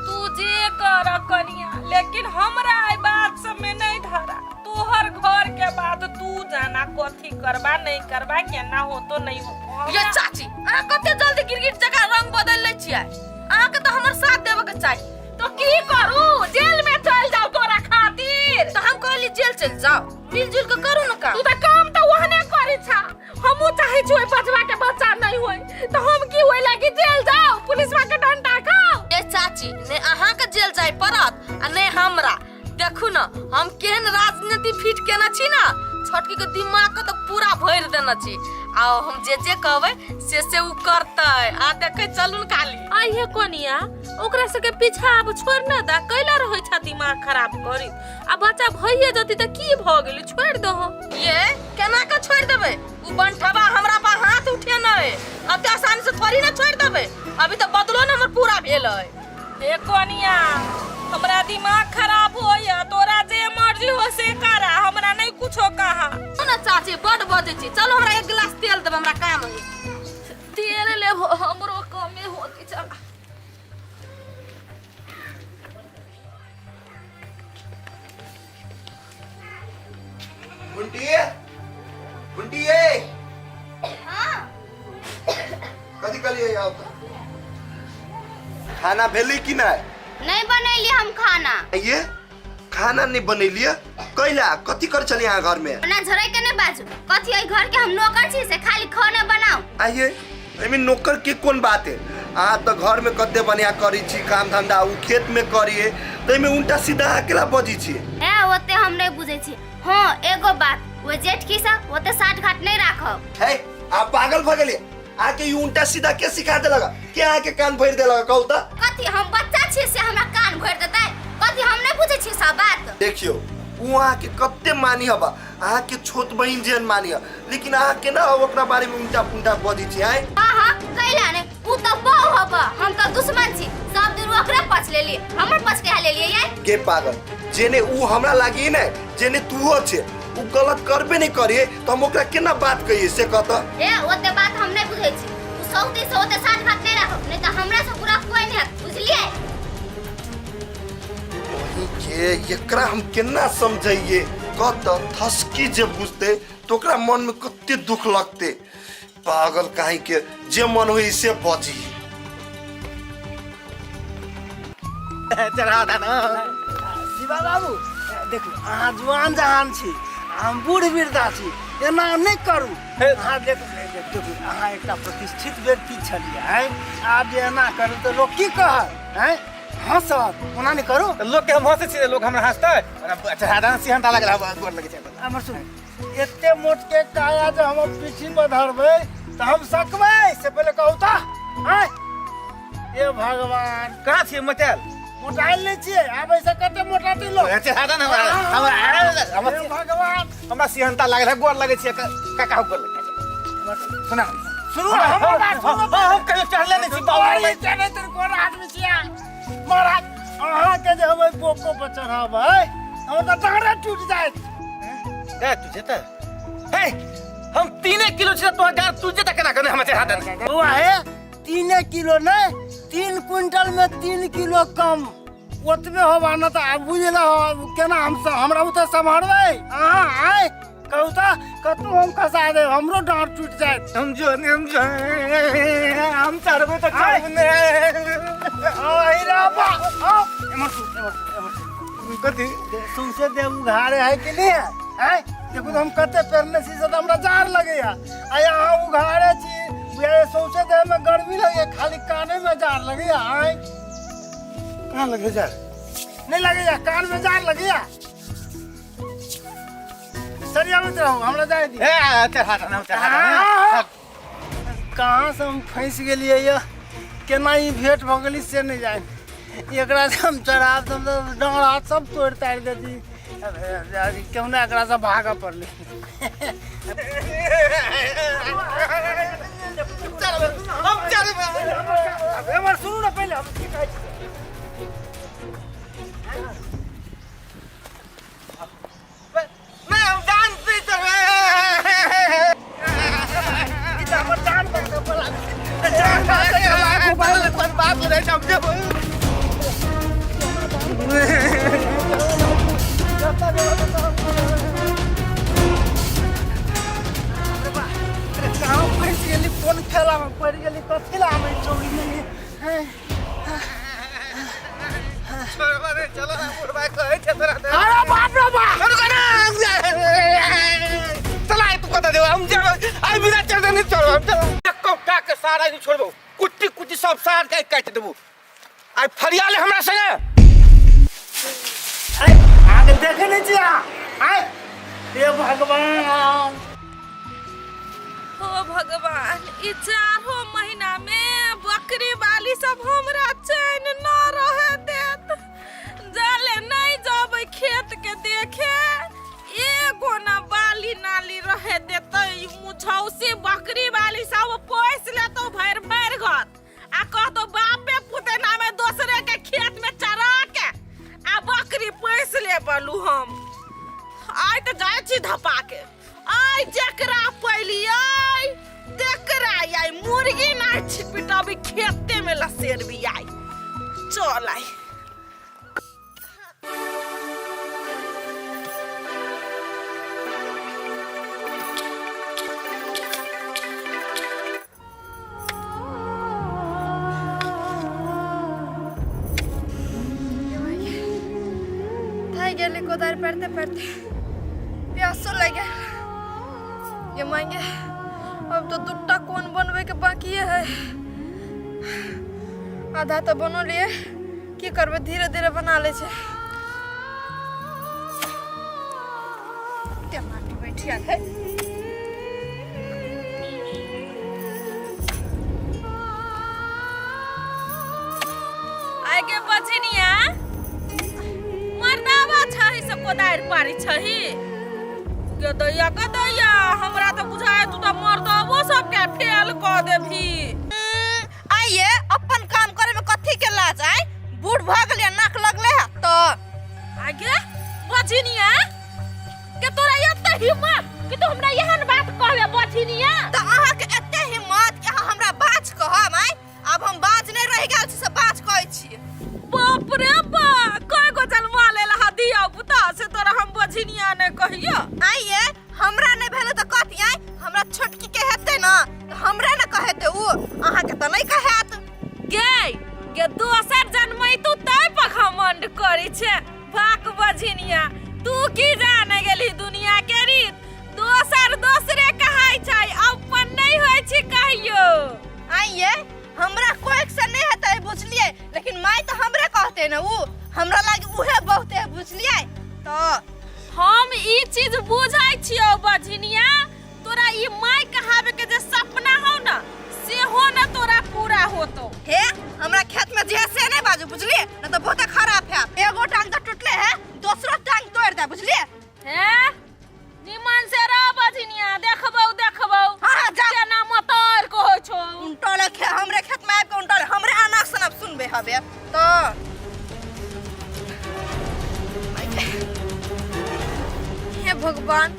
Speaker 5: तू जे कर कनिया, लेकिन हमरा एहि बात सब में नहीं धरा। तोहर घर के बात तू जाना, कथी करबा नहीं करबा, केना होतो नहीं होतो।
Speaker 4: ये चाची, अहाँ कते जल्दी गिरगिट जकाँ रंग बदल लै छियै, अहाँके तऽ हमर साथ देबऽ के चाही।
Speaker 5: तो की करू, जेल में चल जाओ तोरा खातिर?
Speaker 4: तऽ हम कहली जेल चलि जाओ, मिलजुल के करू ने काम।
Speaker 5: तू तऽ काम तऽ ओहने करी छा, हमहूँ चाहे छी ओहि बचवा के बच्चा नहीं होय, तऽ हम की होय लागी जेल जाओ, पुलिसवा के डंडा खाओ?
Speaker 4: ए चाची, ने अहाँके जेल जाय पड़त आ ने हमरा। देखू ने हम केहन राजनीति फिट केने छी ने, छोटकी के दिमाग के तऽ पूरा भरि देने छी, आ हम जे जे कहबै से से उ करतै। आ देखै चलू ने खाली।
Speaker 5: आइहे कनिया, ओकरा सबके पीछा आब छोड़ न दा, कैला रहै छा दिमाग खराब करी? आ बच्चा भइए जती तऽ की भऽ गेलै, छोड़ि दहो।
Speaker 4: ये केना के छोड़ि देबै? उ बंठवा हमरा पर हाथ उठेने है, अते आसानी से थोड़ी ना छोड़ि देबै। अभी तऽ बदलो ने हमर पूरा भेल है।
Speaker 5: हे कनिया, हमरा दिमाग खराब होइया, तोरा जे मर्जी हो से करा, हमरा नहीं कुछो कहा।
Speaker 4: ना चाची बड बजै छी, चलो हमरा एक गिलास तेल देब, हमरा काम है।
Speaker 5: तेल लेबो, हमरो कमे होती। चल
Speaker 2: गुंटी, गुंटी, ए कथी कहलियै? आउ तऽ खाना भेलै कि नहि?
Speaker 7: नहीं बनैली हम खाना।
Speaker 2: ये खाना नहीं बनेलियै कैला? कथी कर छलियै अहाँ घर में?
Speaker 7: ना झरै के नहीं बाजू, कथी एहि घर के हम नौकर छी से खाली खाना बनाऊ?
Speaker 2: आइए एहिमे नौकर के कोन बात है? अहाँ तऽ घर में कते बढ़िया करै छी काम धंधा, उ खेत में करिए, ताहिमे उल्टा सीधा अहाँ केला बजै छी?
Speaker 7: ए ओते हम नहीं बुझै छी। हाँ एगो बात, ओ जेठकी से ओते साठ घाट नहीं राखब।
Speaker 2: है आप पागल भऽ गेलियै? आके ई उल्टा सीधा के सिखा देलक के आके कान भरि देलक कहू त
Speaker 7: कथी हम बच्चा छियै से हमरा कान भरि देतै कथी हम नहि बुझै छियै सब बात
Speaker 2: देखियो उ अहाँके कते मानी हबा अहाँके छोट बहिन जेहन मानी ह लेकिन अहाँ केना ओकरा बारे में उल्टा पुल्टा बजै छी आँय
Speaker 7: हाँ हाँ कैला ने उ तऽ बहु हब हम तऽ दुश्मन छी सब दिन ओकरे पछ लेली हमर पछ कहा लेलियै यार
Speaker 2: गे पागल जेने उ हमरा लागी ने जेने तूहो छे उ गलत करबे नहीं करिए तो हम ओकरा केना बात कहिए से कहता
Speaker 7: ए ओते बात हम नहीं बुझै छी उ सौती से ओते साथ भात नहीं राखब नहीं तऽ हमरा से बुरा कोई नहीं हत बुझलियै
Speaker 2: वही के एकरा हम केना समझाइए कत थसकी जे बुझते तो ओकरा मन में कते दुख लगते पागल काहे के जे मन होई से बजी
Speaker 6: चढ़ा दा ना
Speaker 3: शिवा बाबू देखू अहाँ जुआन जहान छी हम बूढ़ वृद्धा छी एना नहि करू अहाँ देखू देखू अहाँ एकटा प्रतिष्ठित व्यक्ति छलियै आँय आब जे एना करू तऽ लोक की कहत आँय हँसत ओना नहि करू
Speaker 6: तऽ लोक के हम हंसै छियै लोक हमरा हंसतै चढ़ा दा सिहंता लागल हमरा गोर लगै छै
Speaker 3: हमर सुन एते मोट के काया जे हम पीठी पर धरबै तऽ हम सकबै से पहिले कहू तऽ आँय हे भगवान
Speaker 6: कहाँ छियै मोटायल
Speaker 3: मोटायल नहि छियै आब ऐसे कते मोटाते लोग
Speaker 6: चढ़ा दा ना हमरा हमरा हमरा
Speaker 3: हे भगवान
Speaker 6: हमरा सिहंता लागल है गोर लगै छियै काका गोर लगै छै सुना
Speaker 3: सुनू हमर बात सुनू
Speaker 6: हम कहियो चढ़ले नहि छी बाबा
Speaker 3: अरे चढ़े तेरे कोन आदमी छियै महाराज अहाँके जे हम ओहि बोको पर चढ़ाबै हमर तऽ डाँड़े टूटि जायत
Speaker 6: ए तू जेतै हे हम 3 किलो छै तोहर गाड़ तू जेतै केना केना हमरा चढ़ा दे
Speaker 3: बौआ हे 3 किलो नहि 3 क्विंटल में 3 किलो कम ओतबे होबा न तऽ आब बुझल केना हम हमरा ओतऽ सम्हारबै अहाँ आय कहू तऽ कतहु हम खसा देब हमरो डाँड़ टूटि जायत
Speaker 6: हम जो नहीं हम जो हम चढ़बै तऽ चढ़बै ने
Speaker 3: आइ रे बा आओ एमहर सुन एमहर सुन एमहर सुन
Speaker 6: कथी
Speaker 3: सौंसे देह उघारे है कि नहीं है आँय देखू तऽ हम कते पेरने छी से तऽ हमरा जाड़ लगैया आ अहाँ उघारे छी बुझाइए सौंसे देह में गर्मी लगैया खाली काने में जाड़ लगैया आँय
Speaker 6: कहाँ लगे जाड़
Speaker 3: नहीं लगैया कान में जाड़ लगैया सरियाबैत रहू हमरा जाय दी
Speaker 6: ए चढ़ा दे चढ़ा दे
Speaker 3: कहाँ से हम फँसि गेलियै यऽ केना ई भेंट भऽ गेली से नहि जानि एकरा से हम चढ़ाब तऽ हम डाँड़ हाथ सब तोड़ि ताड़ि देती केहुना एकरा से भागऽ पड़लै
Speaker 6: हम चढ़बै
Speaker 3: एमहर सुनू ने पहिले हम की कहै छी
Speaker 6: नहीं हम जान से चढ़बै
Speaker 3: ई तऽ हमर जान बचबै बला जान बचबै
Speaker 6: मोबाइल बात हो रहा है समझो
Speaker 3: कहाँ फँसि गेली कोन खेलामे पड़ि गेली कथी ला आबै चौरी में हैं
Speaker 6: छोड़बा रे चलो ना बुढ़बा कहै छै तोरा
Speaker 3: अरे बाप रे बाप
Speaker 6: चला तू कता देबो हम जेबै आइ बिना चढ़ते नहीं चढ़ब हम चलो कौटा के सारा नहीं छोड़बो कुट्टी कुट्टी सब सार के काटि देबो आइ फरिया ले हमरा संगे
Speaker 3: आय आगे देखे नहीं छियै अहाँ आय हे भगवान
Speaker 5: हो भगवान ई चारो महीना में बकरी वाली सब हमरा चैन न रहे देत जाले नहीं जबै खेत के देखे एगो ना बाली नाली रहे देतै मुझौसी बकरी वाली सब पोस लेतौ भरि भरि घर आ कहतौ बापे पुते नामे दोसरे के खेत में चरा के आ बकरी पोस ले बलू हम आइ तऽ जाइ छी धपा के आइ जकरा पैलियै तेकरा आइ मुर्गी नहि छिपिटबी खेते में लसेरबी आइ चल आइ
Speaker 1: थाकि गेली कोदारि पारिते पारिते प्यासो लागि गेल ये मांगे अब तो दूटा कोन बनबै के बाकिए है आधा तऽ बनलियै की करबै धीरे धीरे बना लै छै कते माटी बैठिया है
Speaker 5: कोदारि पारी छही गदैया गदैया हमरा तऽ बुझाय तू तऽ मर्दबो सबके फेल कऽ देबही।
Speaker 1: आइए अपन काम करे में कथी के लाज आय बूढ़ भऽ गेलियै नाक लगले है तऽ
Speaker 5: आगे बझिनिया के तोरा एते हिम्मत कि तू हमरा एहन बात कहबे बझिनिया?
Speaker 1: तऽ अहाँके एते हिम्मत कि अहाँ हमरा बाज कहब आय आब हम बाज नहि रहि गेल छी से बाज कहै छी।
Speaker 5: बाप रे बा कय गो जन्मा लेल हा दिया पुता से तोरा हम बझिनिया नहि कहियो।
Speaker 1: आइए हमरा नहि भेलै तऽ कथी आय हमरा छोटकी के हेतै ने तऽ हमरे ने कहेतै उ अहाँके तऽ नहि कहेत।
Speaker 5: गे गे दोसर जन्मै तू तै पर घमंड करै छे भाक बझिनिया तू की जाने गेली दुनिया के रीत दोसर दोसरे कहाइ छै अपन नहि होइ छै कहियो।
Speaker 1: आइए हमरा कोई से नहीं हेतै बुझलियै लेकिन माय तऽ हमरे कहते ने उ हमरा लागी उहे बहुते है बुझलियै तऽ
Speaker 5: हम ई चीज बुझै छियौ बझिनिया तोरा ई माय कहावे के जे सपना हौ न सेहो न तोरा पूरा होतो।
Speaker 1: हे हमरा खेत में जे से नहीं बाजू बुझलियै न तऽ बहुते खराब है एगो टांग तऽ टूटले है दोसरो टांग तोड़ दे बुझलियै।
Speaker 5: हे निमन से रह बझिनिया देखबौ देखबौ।
Speaker 1: हाँ, हाँ, जा।
Speaker 5: केना मतर कहै छौ।
Speaker 1: उनटल खे हमरे खेत में आबि के उनटल हमरे अनाज सनब सुनबे हबे तऽ हे भगवान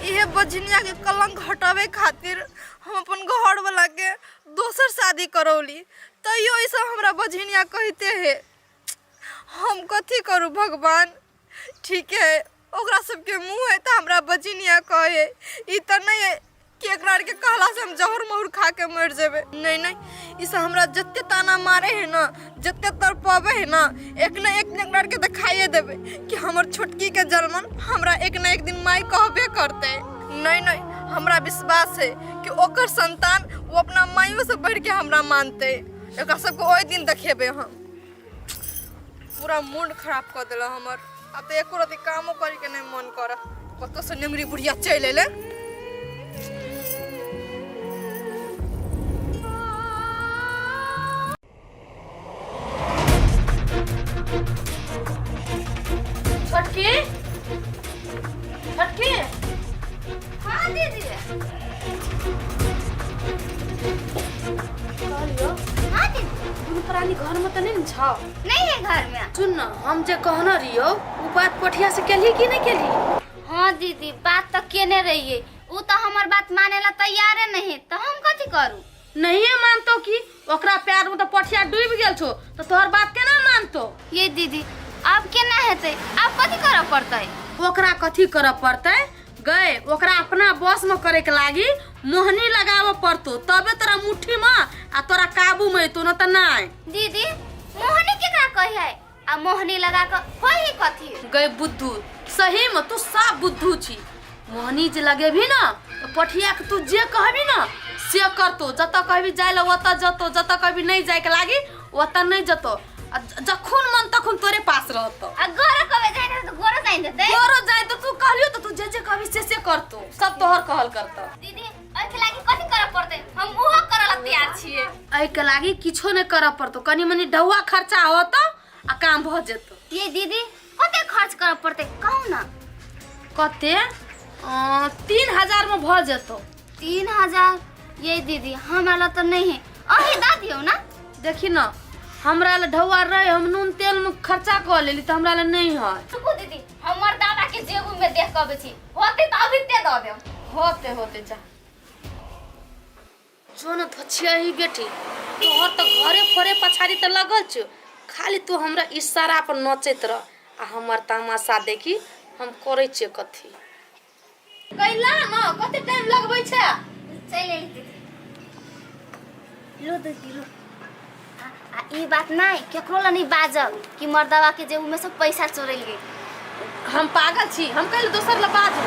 Speaker 1: इहे बझिनिया के कलंक हटावे खातिर हम अपन घर वाला के दोसर शादी करौली तैयो ई सब हमरा बझिनिया कहिते है हम कथी करू भगवान। ठीक है ओकरा सबके मुँह है तऽ हमरा बझिनिया कहे ई तऽ नहीं है कि एकरा आरके कहला से हम जहर महुर खा के मर जेबै। नहीं नहीं ई सब हमरा जते ताना मारे है ना जते तड़पावे है ना एक न एक दिन एकरा आरके देखाइए देबै कि हमर छोटकी के जलमन हमरा एक न एक दिन माय कहबे करतै। नहीं नहीं हमरा विश्वास है कि ओकर संतान वो अपना माइयो से बढ़ के हमरा मानतै। एकरा सबके ओहि दिन देखेबै हम। पूरा मूड खराब कऽ देलक हमर आब तऽ एको रत्ती कामो करैके नहि मन करऽ कतऽसँ नेंगरी बुढ़िया चलि एलै।
Speaker 4: छोटकी छोटकी।
Speaker 7: हाँ दीदी।
Speaker 4: कहलियो।
Speaker 7: हाँ दीदी।
Speaker 4: दुनू प्राणी घर में तऽ नहीं ने छौ?
Speaker 7: नहीं है घर में।
Speaker 4: सुन न हम जे कहने रहियो उ बात पठिया से केलही कि नहीं केलही?
Speaker 7: हाँ दीदी बात तऽ केने रहिए उ तऽ हमर बात माने ला तैयारे नहीं है तऽ हम कथी करू?
Speaker 4: नहीं मानतो कि ओकरा प्यार में तऽ पठिया डूबि गेल छौ तऽ तोहर बात केना मानतो?
Speaker 7: ये दीदी अब केना हेतै अब कथी करऽ पड़तै?
Speaker 4: ओकरा कथी करऽ पड़तै गए ओकरा अपना बस में करे के लागी मोहनी लगावे पड़तो तबे तोरा मुट्ठी में आ तोरा काबू में एतो न त नहीं।
Speaker 7: दीदी मोहनी केकरा कहै है आ मोहनी लगा के होई ही कथी?
Speaker 4: गए बुद्धू सही में तू साफ बुद्धू छी मोहनी जे लगेबी ना तो पठिया के तू जे कहबी ना से करतो जतऽ कहबी जाय ला ओतऽ जतो जतऽ कहबी नहीं जाय के लागी ओतऽ नहीं जतो आ जखुन मन तखुन तोरे पास रहतो।
Speaker 7: आ गोरो कबे जाय त गोरो जाय देतै?
Speaker 4: गोरो जाय त तू कहलियो त तू जे जे कहबी से से करतो सब तोहर कहल करतो।
Speaker 7: दीदी एहि के लागी कथी करऽ पड़तै? हम उहो करऽ ला तैयार छियै।
Speaker 4: एहि के लागी किछो नहीं करऽ पड़तो कनी मनी ढौआ खर्चा होतो आ काम भ जेतो।
Speaker 7: ये दीदी कते खर्च करऽ पड़तै कहू ना?
Speaker 4: कते? 3000 में भ जेतो।
Speaker 7: 3000? ये दीदी हमरा ला तऽ नहीं है अहीं दऽ दियौ ना।
Speaker 4: देखी ना हमरा ला ढौआ रहे हम नून तेल में खर्चा कऽ लेली तऽ हमरा ला नहीं है।
Speaker 7: रुकू दीदी हमर दादा के जेबू में देख के अबै छी होते तऽ अभी ते दऽ देब।
Speaker 4: होते होते जा जो न धोछिया ही बेटी तोहर तऽ घरे फरे पछाड़ी तऽ लगल छौ खाली तू हमरा इशारा पर नचैत रह आ हमर तमाशा देखी हम करै छियै कथी। कैला न कते टाइम लगबै छै?
Speaker 7: चलि एली दीदी। लो दीदी लो। आ ई बात नहीं केकरो ला नहीं बाजब कि मर्दवा के जेबू में से पैसा चोरेलिए।
Speaker 4: हम पागल छी हम कैले दोसर ला बाजू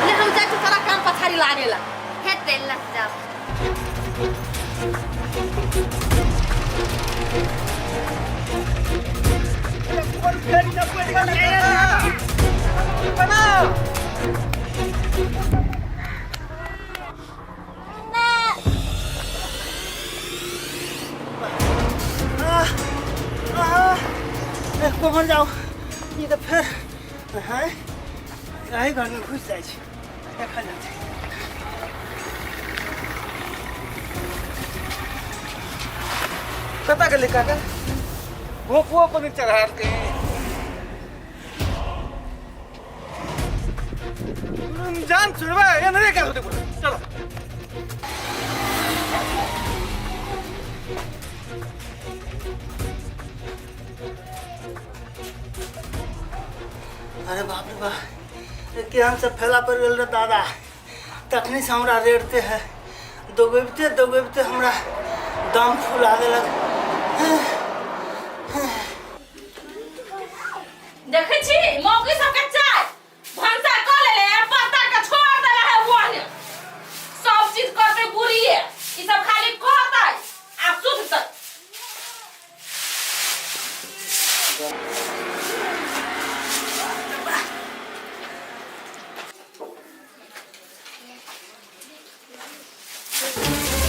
Speaker 4: ले हम जाइ छी तोरा काम पछाड़ी लागेला।
Speaker 7: हेतै लग जाओ।
Speaker 3: कोमर जाओ ये तो फिर हैं एहि घरमे घुसि जाइ छी देखल जाइ छै।
Speaker 6: कतऽ गेलै काका? भोपुओ पर नहि चढ़ायल कहीं। जान छोड़बै एनरे क्या होते बोले चलो।
Speaker 3: अरे बाप रे बाप, केहन से फैला पड़ गेल रे दादा। तखनी से हमरा रेड़ते है, दौगबिते दौगबिते हमरा दम फुला देलक।
Speaker 4: देखै छी मौगी सबके चाय भनसा कऽ लेले पत्ता के छोड़ देले है ओहने। सब चीज करते बुढ़िए, ई सब खाली कहतै आ सुततै।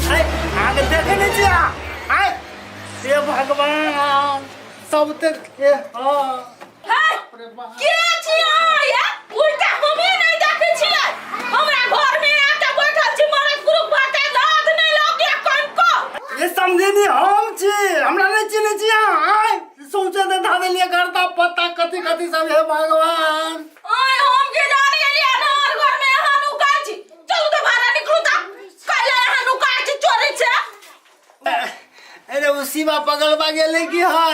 Speaker 3: आय, आगे देखे नहीं छियै अहाँ। आय, हे भगवान, सब तऽ हे हाँ।
Speaker 4: हे, के छी अहाँ ये? उल्टा हमे नहि देखै छियै। हमरा घर में आके बैठल छी मरद पुरुख बाटे लाज नहि लगैया कनिको।
Speaker 3: ये समझे हम छी, हमरा नहीं चिन्है छी अहाँ। आय, सौंसे दे धा देलियै गर्दा पत्ता कथी कथी सब, हे भगवान।
Speaker 4: आय हम के जान गेलियै अनहर घर में अहाँ नुकाइ छी। चलू तऽ भाड़ा निकलू तऽ कैला अहाँ नुकाइ छी चोरी छै।
Speaker 3: अरे ओ शिवा पगलबा गेलै की है?
Speaker 4: हाँ,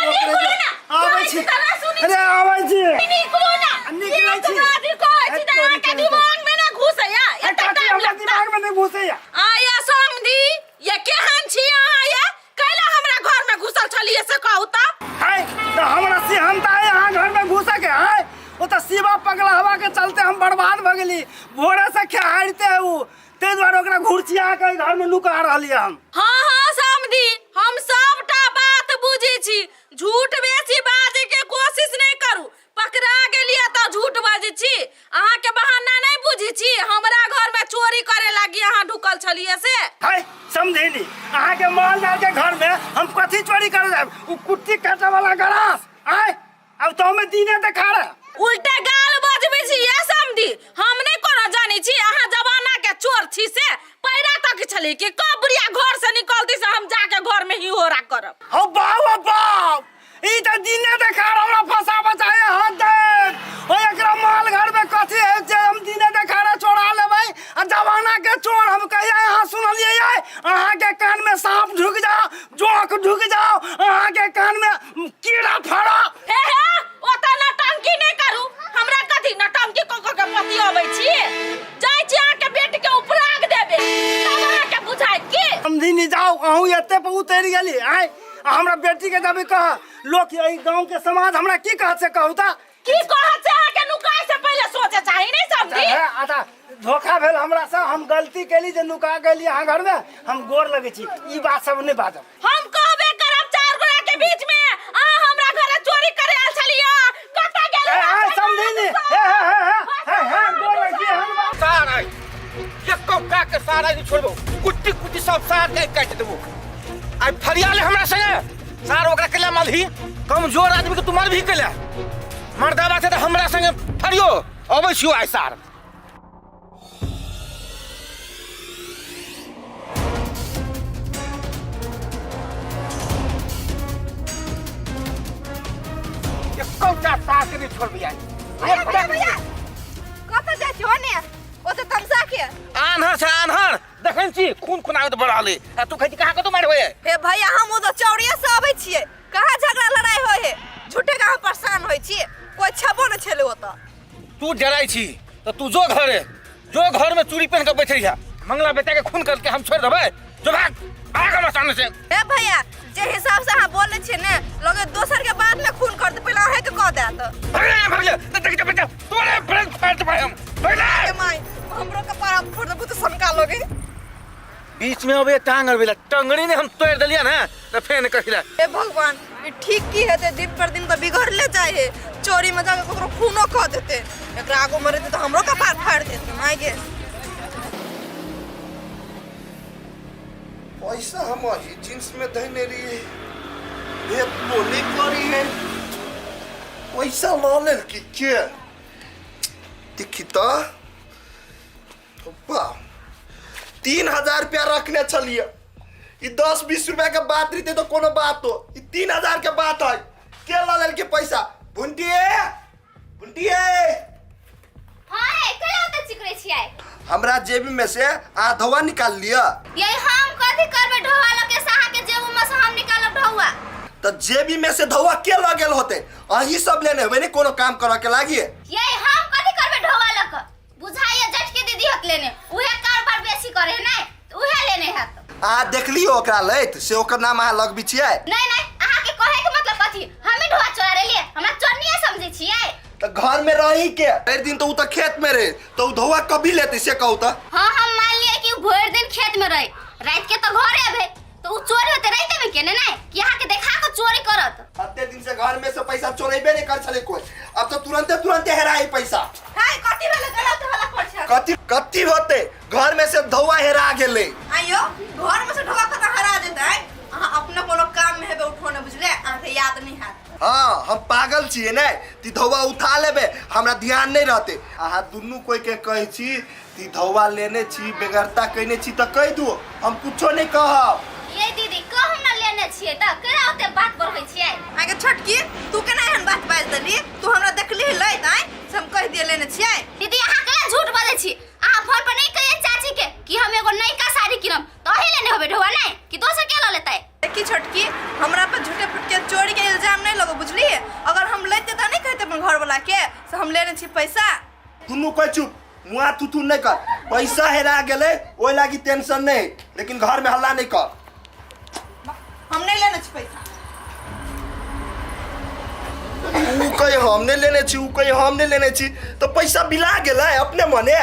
Speaker 4: निकलू ना।
Speaker 3: आबै छी।
Speaker 4: कहै छी तऽ सुनी।
Speaker 3: अरे आबै छी।
Speaker 4: निकलू ना।
Speaker 3: निकलै छी।
Speaker 4: एक आदमी कहै छी तऽ अहाँके दिमाग में ना घुसैया।
Speaker 3: अरे
Speaker 4: एते
Speaker 3: काकी,
Speaker 4: टाइम
Speaker 3: हमरा
Speaker 4: लगता।
Speaker 3: दिमाग में नहीं घुसैया।
Speaker 4: आया समधी, ये केहन छी अहाँ ये? कैला हमरा घर में घुसल छलियै से कहू तऽ?
Speaker 3: है तऽ हमरा सिहनता है अहाँ घर में घुसके है। ओ तऽ शिवा पगला हवा के चलते हम बर्बाद भऽ गेली। भोरे से खेहारिते है उ, ताहि दुआरे ओकरा घुरचिया के घर में नुका रहलियै हम।
Speaker 4: हाँ हाँ समधी, हम सबटा बात बुझै छी। झूठ बेसी बाजै के कोशिश नहि करू। पकड़ा गेलियै तऽ झूठ बाजै छी। अहाँके बहाना नहि बुझै छी, हमरा घर में चोरी करे लागी अहाँ ढुकल छलियै से।
Speaker 3: है समझेली, अहाँके मालदार के घर में हम कथी चोरी करे जायब? उ कुट्टी काटे वाला गरास आय, अब तो हमें दिने देखा रहा।
Speaker 4: उल्टे गाल बजबै छी ये समधी, हम नहि कोनो जानै छी अहाँ जमाना के चोर छी से। पैरा तक छली कि कब बुढ़िया घर से निकलती से हम जाके घर में ही होरा करब।
Speaker 3: हो बाप बाप, ई त दिने देखा हमरा फसाबऽ चाहे हाथ देख। ओ एकरा माल घर में कथी है जे हम दिने देखा रहे चोरा लेबै? आ जमाना के चोर हम कहिया अहाँ सुनलियै ये? अहाँ के कान में सांप ढुक जाओ, जोंक ढुक जाओ, अहाँ के कान में कीड़ा फड़ा।
Speaker 4: हे हे, ओतऽ नौटंकी नहि करू। हमरा कथी नौटंकी कऽ कऽ के पति अबै छी? जाइ छी अहाँके बेटी के उपराग देबै तब अहाँके बुझाइत की।
Speaker 3: समझी जाओ, अहूँ एते पर उतरि गेली आय। आ हमरा बेटी के जब कह लोक एहि गांव के समाज हमरा की कहत से कहू त?
Speaker 4: की कहत से अहाँके नुकाय से पहिले सोचे चाही नहीं समझी?
Speaker 3: हे, अच्छा धोखा भेल हमरा से, हम गलती केली जे नुका गेली अहाँ घर में, हम गोर लगै छी, ई बात सब नहीं बाजब।
Speaker 4: हम कहबे करब चार गोरा के बीच में अहाँ हमरा घरे चोरी करे आयल छलियै, कतऽ गेल?
Speaker 3: ए, ए, समझी नी। हे, हे, हे, हे, हे, हे, गोर लगै छी, हम बात-
Speaker 6: सार आई एको का के सार आई छोड़बो, कुट्टी कुट्टी सब सार के काटि देबो। आई फरिया ले हमरा संगे सार ओकरा केला मारही, कमजोर आदमी के तू मारबही केला? मर्दाबा छै तऽ हमरा संगे फरियो। अबै छियो आइ सार। एकोटा सार के नहीं छोड़बी आई।
Speaker 1: भैया, भैया, भैया, कतऽ जाइ छी होने? ओतऽ तमसा के
Speaker 6: आन्हर छै आन्हर, देखै छी खून खून आबैत बढ़ल है आ तू कहै छी कहाँ कतौ मारबै?
Speaker 1: हे भैया, हम ओतऽ चौड़िए से अबै छियै, कहाँ झगड़ा लड़ाई होइ है? झूठे कहाँ परेशान होइ छी, कोई छबो न छेलै ओतऽ।
Speaker 6: तू डराइ छी तऽ तू जो घरे, जो घर में चूड़ी पहन के बैठे है। मंगला बेटा के खून करके हम छोड़ देबै? जो भाग भाग हमरा सामने से।
Speaker 1: हे भैया, जे हिसाब से अहाँ बोलै छियै ने, लगे दोसर के बाद में खून कर दे, पहिले अहें के कह देत।
Speaker 6: भाग ले, भाग ले, देख देख बेटा, तोरे ब्रेन फाड़ देबै हम। भाग ले।
Speaker 1: हे my, हमरो कपार फोड़ देबू तऽ सनका लगे।
Speaker 6: बीच में अबे टांग अड़बेला टंगड़ी ने हम तोड़ देलिया ना त फेन कहिला।
Speaker 1: हे भगवान, ई ठीक की हेतै? दिन पर दिन तऽ बिगड़ले जाइ है। चोरी में जाके ककरो खूनो कऽ देतै। एकरा आगू में रहतै तऽ हमरो कपार फाड़ि देतै। माय गे,
Speaker 2: पैसा हम अही जींस में धैने रहिए, भेटबो नहीं करी है। पैसा लऽ लेल कि के देखी तऽ वाह 3000 रुपया रखने छलियै ई 10-20 रुपया के बात रहिते तऽ कोनो बात हो ई 3000 के बात है के लऽ लेलकै पैसा भुंटिए भुंटिए
Speaker 7: हाँ हे केला ओते चिकरै छियै
Speaker 2: हमरा जेबी में से आधवा निकाल लिअ
Speaker 7: ये हम कथी करबै ढोआ लके से अहाँके जेबू में से हम निकालब ढोआ
Speaker 2: तऽ जेबी में से धौआ के लऽ गेल होते अहीं सब लेने हेबै ने कोनो काम करऽ के लागी
Speaker 7: ये हम कथी करबै ढोआ लके बुझाइए जट के दीदी होत लेने उहे कारोबार बेसी करे है नै तऽ उहे लेने हैत
Speaker 2: अहाँ देखलियो ओकरा लैत से ओकर नाम अहाँ लगबै छियै
Speaker 7: नहीं नहीं अहाँके कहे के मतलब कथी हमें ढोआ चोरा लेलिए हमरा चोरनिया समझै छियै
Speaker 2: तऽ घर में रही के भरि दिन तऽ उ तऽ खेत में रहे तऽ उ धौआ कभी लेते से कहू तऽ
Speaker 7: हाँ हम मान लिए कि उ भरि दिन खेत में रहे रात के तो घरे अबे तो उ चोरी होते रहते में केने नहीं कि अहाँ के देखा के चोरी करत
Speaker 2: अते दिन से घर में से पैसा चोरेबे नहीं कर छले कोई अब तो तुरंते तुरंते हेराई पैसा
Speaker 1: हाय कथी भेलै गलत हल्ला कर छै
Speaker 2: कथी कथी होते घर में से धौआ हेरा गेले
Speaker 1: आइयो घर में से ढोआ कतऽ हरा जेतै अहाँ अपना कोनो काम में हेबै उठो ने बुझले अहाँके याद नहीं हैत
Speaker 2: हाँ हम पागल छियै ने ती धौआ उठा लेबे हमरा ध्यान नहीं रहते अहाँ दुनू कोई के कहै छी ती धौआ लेने छी बेगरता कयने छी तऽ कहि दू हम कुछो नहीं कहब
Speaker 7: ये दीदी कहू ना लेने छियै तऽ केना ओते बात बढ़बै छियै
Speaker 1: आगे छोटकी तू केना एहन बात बाजि देली तू हमरा देखली लैत आय से हम कहि दिए लेने छियै
Speaker 7: दीदी अहाँ केना झूठ बजै छी अहाँ फोन पर नहीं कहिए चाची के कि हम एगो नयका साड़ी किनम तऽ अही लेने होबै ढोआ नहीं कि दोसर के लऽ लेतै
Speaker 1: देखी छोटकी हमरा पर झूठे फुटके चोरी के इल्जाम नहीं लगो बुझली अगर हम लेते तऽ नहीं कहते अपन घर वाला के से हम लेने छी पैसा
Speaker 2: दुनू कोई चुप मुआ थुथु नहीं कर पैसा हेरा गेलै ओहि लागी टेंशन नहीं लेकिन घर में हल्ला नहीं कर
Speaker 1: हम नहीं लेने छी पैसा
Speaker 2: ऊ कहे हम नहीं लेने छी ऊ कहे हम नहीं लेने छी तो पैसा बिला गेलै अपने मने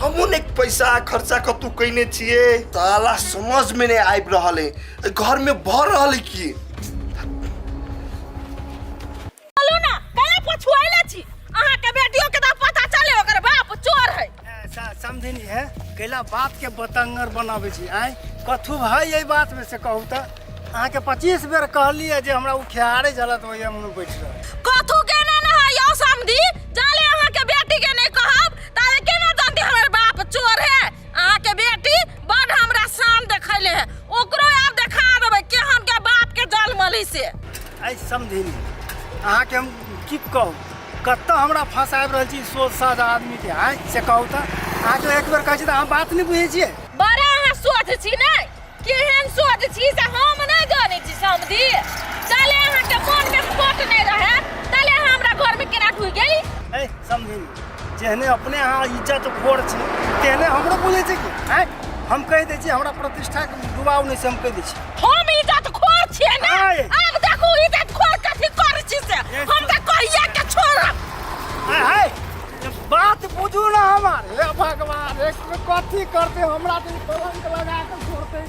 Speaker 2: हमहूँ नहीं पैसा खर्चा कतू कयने छियै साला समझ में नहीं आबि रहल है घर में भर रहल है की
Speaker 5: चलू ना कैला पछुआइले छी अहाँ के बेटियो के तऽ पता चले ओकर बाप चोर है
Speaker 3: समझनी है कैला बात के बतंगर बनाबै छी आँय कथू भाई एहि बात में से कहू तऽ अहाँके 25 बेर कहलियै जे हमरा उखियारे छलत ओहि हम बैठ रहल
Speaker 5: कथू के ने न है यौ समधी जाले अहाँ के बेटी के नहीं कहब ताले केना जानती हमर बाप चोर है अहाँ के बेटी बड़ हमरा शान देखैले है ओकरो आब देखा देबै केहन के बाप के जलमली से
Speaker 3: आइ समधिनी अहाँके हम की कहू कतऽ हमरा फँसाबि रहल छी सोझ साझ आदमीके आँय से कहू तऽ अहाँके एक बेर कहै छी तऽ अहाँ बात नहि बुझै छियै
Speaker 5: बड़ा अहाँ सोझ छी ने केहन सोझ छी से हम नहि जानै छी समधी चले अहाँके मोनमे खोट नहि रहै तले अहाँ हमरा घरमे केना ढुकि गेली
Speaker 3: ए समधिनी जेहने अपने अहाँ इज्जत खोर छी तेहने हमरो बुझै छै कि आँय हम कहि दै छी हमरा प्रतिष्ठाके डुबाउ नहि से हम कहि दै छी
Speaker 5: हम इज्जत खोर छियै ने
Speaker 3: आय।
Speaker 5: आब देखू इज्जत खोर कथी कर छी से हम तऽ कहिया के छोड़ब
Speaker 3: आय हाय बात बुझू ना हमार हे भगवान एक में कथी करते हमरा तो ई कलंक लगा के छोड़ते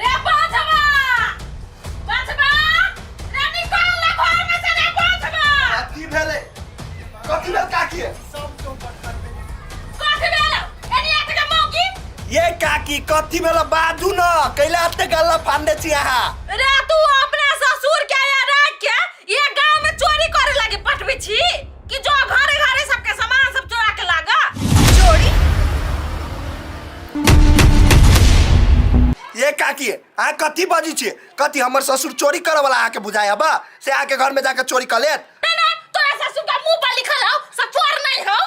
Speaker 5: रे बाजवा बाजवा रे निकाल ले घर में से रे बाजवा
Speaker 2: कथी भेलै कथी भेल काकी
Speaker 3: सब चौपट करते
Speaker 5: कथी भेल एनी आते के मौकी
Speaker 2: ये काकी कथी भेल बाजू न कैला एते गल्ला फांदे छी अहाँ
Speaker 5: रे तू अपना ससुर के या राख के ये गांव में चोरी करे लागी पटबी छी कि जो घरे घरे सबके सामान सब चोरा के लागा
Speaker 1: चोरी
Speaker 2: ये काकी अहाँ कथी बजै छी कथी हमर ससुर चोरी करे वाला अहाँके बुझाय बा से अहाँके घर में जाके चोरी कऽ लेत
Speaker 5: नहीं नहीं तोरा ससुर का मुंह पर लिखल हो सब चोर नहीं हो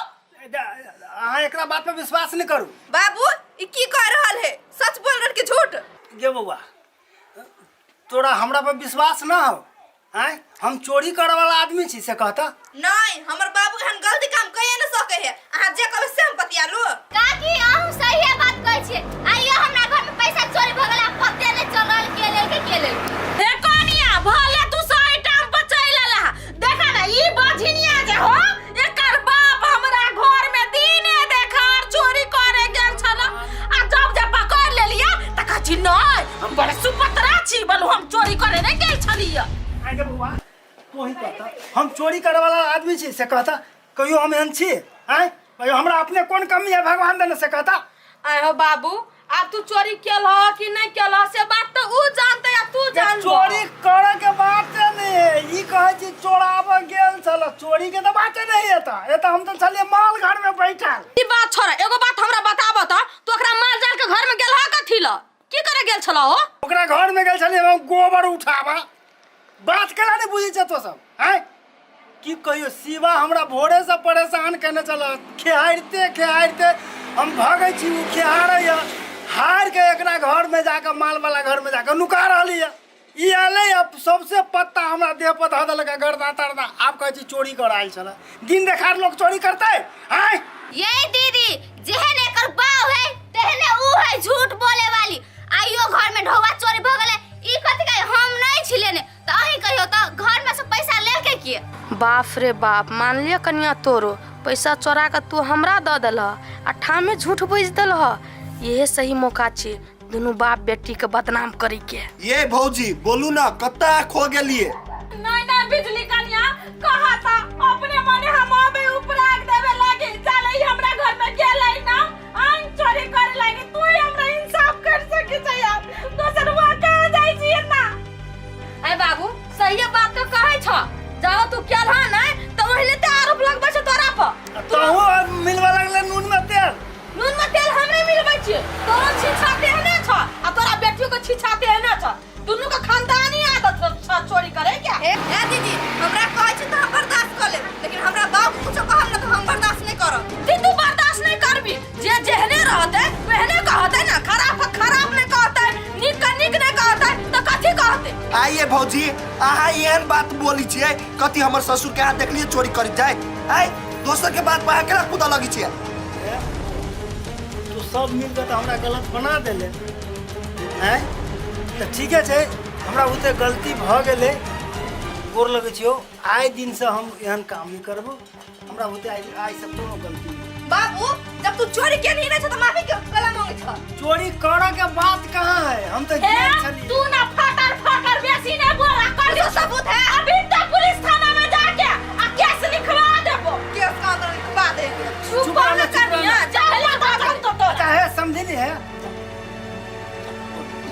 Speaker 3: अहाँ एकरा बात पर विश्वास नहीं करू
Speaker 1: बाबू ई की कह रहल है सच बोल रहल कि झूठ
Speaker 3: गे बौआ तोरा हमरा पर विश्वास ना हो आँय हम चोरी करे वाला आदमी छी से कहता
Speaker 1: नहीं हमर बाबू एहन गलती काम कहिए न सके है अहाँ जे कहबै से हम पतियालू
Speaker 7: काकी अहूँ सहिए बात कहै छियै आइयो हमरा घर में पैसा चोरी भऽ गेल आ पते नहि चल रहल के लेल के के लेल
Speaker 5: हे कनिया भले तू सही टाइम पर चलि अला देखा ना ई बझिनिया जे हो एकर बाप हमरा घर में दिने देखार चोरी करे गेल छल आ जब जे पकड़ लेलिया त कहै छी नहीं हम बड़े सुपतरा छी बोलू हम चोरी करे नहीं गेल छलिया
Speaker 3: आइ गे बौआ तोही कहता हम चोरी करे वाला आदमी छी से कहता कहियो हम एहन छी आँय कहियो हमरा अपने कोन कमी है भगवान देने से कहता
Speaker 4: आय हो बाबू आब तू चोरी केल ह कि नहीं केल ह से बात तो ऊ जानते या तू
Speaker 3: जे
Speaker 4: जानबो
Speaker 3: चोरी करे के बात नहीं है ई कहै छी चोराबऽ गेल छल चोरी के तऽ बाते नहीं एता एता हम तऽ छलियै माल घर में बैठल
Speaker 4: ई बात छोड़ एगो बात हमरा बताब त तू ओकरा माल जाल के घर में गेल हा कथी ल की करे गेल छल हो
Speaker 3: ओकरा घर में गेल छलियै हम गोबर उठाबा बात केना नहीं बुझै छै तो सब आँय की कहियो शिवा हमरा भोरे से परेशान केने छल खेहारिते खेहारिते हम भगै छी ओ खेहारैया हार के एकरा घर में जाके माल वाला घर में जाके नुका रहली है ई एलै अब सबसे पत्ता हमरा देह पर धऽ देलक गर्दा तरदा आब कहै छी चोरी कर आयल छल दिन देखार लोग चोरी करतै आँय
Speaker 7: ये दीदी जेहन एकर बाव है तेहने ऊ है झूठ बोले वाली आइयो घर में ढोवा चोरी भ गेलै ई कथि कहे हम नहीं छिले ने त अहीं कहियो त घर में से पैसा लेके किए
Speaker 4: बाप रे बाप मान लिअ कनिया तोरो पैसा चोरा के तू हमरा दऽ देलह आ ठामे झूठ बाजि देलह इहे सही मौका छै दुनू बाप बेटी के बदनाम करे के
Speaker 2: ये भौजी बोलू ना कत्ता खो गेलिए
Speaker 5: नहीं नहीं बिजली कन्या कहा था अपने मने हम आबे उपराग देवे लागे चले ही हमरा घर में गेलै ना आइन चोरी करे लागे तू ही हमरा इंसाफ कर सके छै यार दोसर वहां कहाँ जाय छी ना
Speaker 4: अरे बाबू सही बात तो कहै छ जाओ तू केलहा नै त ओहिले ते आरोप लगबै छ तोरा पर
Speaker 3: तहु मिलवा लगले नून में तेल
Speaker 4: नून में तेल हम नहीं मिलबै छियै तोरो छिछा तेहने छ आ तोरा बेटियो के छिछा तेहने छ दुनू के खानदानी आदत छ चोरी करे के
Speaker 1: ए ए दीदी हमरा कहै छै तऽ हम बर्दाश्त कऽ लेब लेकिन हमरा बाप कुछो कहब ना तऽ हम बर्दाश्त नहि करब
Speaker 4: ती तू बर्दाश्त नहीं करबी जे जेहने रहते ओहने कहते ना खराब के खराब नहीं कहते नीक के नीक नहीं कहते तो कथी कहते
Speaker 2: आइए भौजी अहाँ एहन बात बोली छियै कथी हमर ससुर के अहाँ देखलियै चोरी करी जाय आइ दोसर के बात पर अहाँ केना कूदऽ लगै छियै
Speaker 3: तू सब मिल कऽ तऽ हमरा गलत बना देले आँय तऽ ठीके छै हमरा बुते गलती भऽ गेलै गोर लगै छियौ आइ दिनसँ हम एहन काम नहि करबो हमरा बुते आइ आइसँ कोनो गलती नहि
Speaker 1: बाबू जब तू चोरी केने नहि छ तऽ माफी क्यों गला मांगे छ
Speaker 3: चोरी करऽ के बात कहाँ है हम तऽ
Speaker 5: हे
Speaker 3: गेल छलियै
Speaker 5: तू ना फटर फटर बेसी नहीं बोला कर
Speaker 1: तो सबूत है
Speaker 5: अभी तक पुलिस थाना में जाके आ केस लिखवा देबो
Speaker 1: केस का अंदर लिखवा दे
Speaker 5: चुप
Speaker 3: चुप रहना,
Speaker 5: ना
Speaker 3: चुप
Speaker 5: कनिया
Speaker 3: रहना।
Speaker 5: जाहला बात तो तो
Speaker 3: अच्छा है समझली है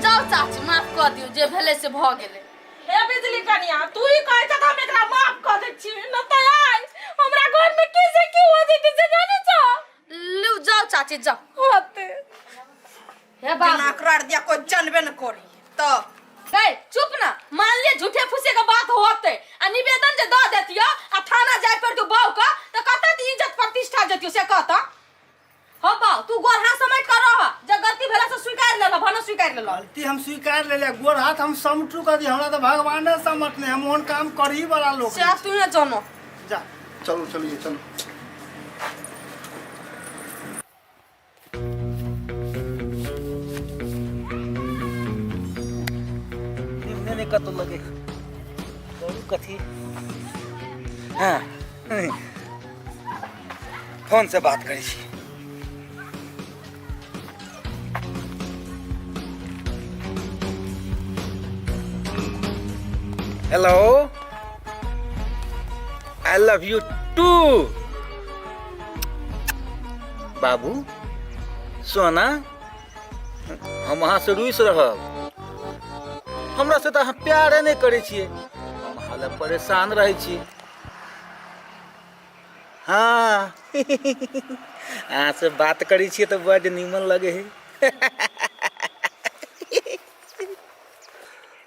Speaker 4: जाओ चाची माफ कर दियो जे भेलै से भऽ गेलै
Speaker 5: हे बिजली कनिया तू ही कहै छ त हम एकरा माफ कऽ दै छी न तऽ आइ हमरा घर में की से की हो जेतै से जानै छ
Speaker 4: लू जाओ चाची जाओ
Speaker 5: होते
Speaker 4: हे बाबू
Speaker 1: बिना करार दिया कोई जानबे न करी तो
Speaker 4: गई चुप ना मान ले झूठे फूसे के बात होते आ निवेदन जे दऽ देतियो आ थाना जाय पर तू बाऊ का तो कहता त इज्जत प्रतिष्ठा जतियो से कहता हो बाऊ तू गोर हाथ समेट कर रह जे गलती भेला से स्वीकार लेलह भने स्वीकार लेलह
Speaker 3: गलती हम स्वीकार ले लिया गोर हाथ हम समटू कर दी हमरा तो भगवान समटने हम ओहन काम करही वाला लोग
Speaker 4: से तू ने जानो
Speaker 3: जा
Speaker 2: चलू चलिए चलू
Speaker 6: निम्ने नहि कतौ लगे करू कथी हाँ फोन से बात करै छी hello I love you too बाबू सोना हम अहाँ से रुसि रहब हमरा से तऽ अहाँ प्यारे नहि करै छियै हम अहाँ लए परेशान रहै छी हँ अहाँ से बात करै छियै तऽ बड्ड नीमन लगै है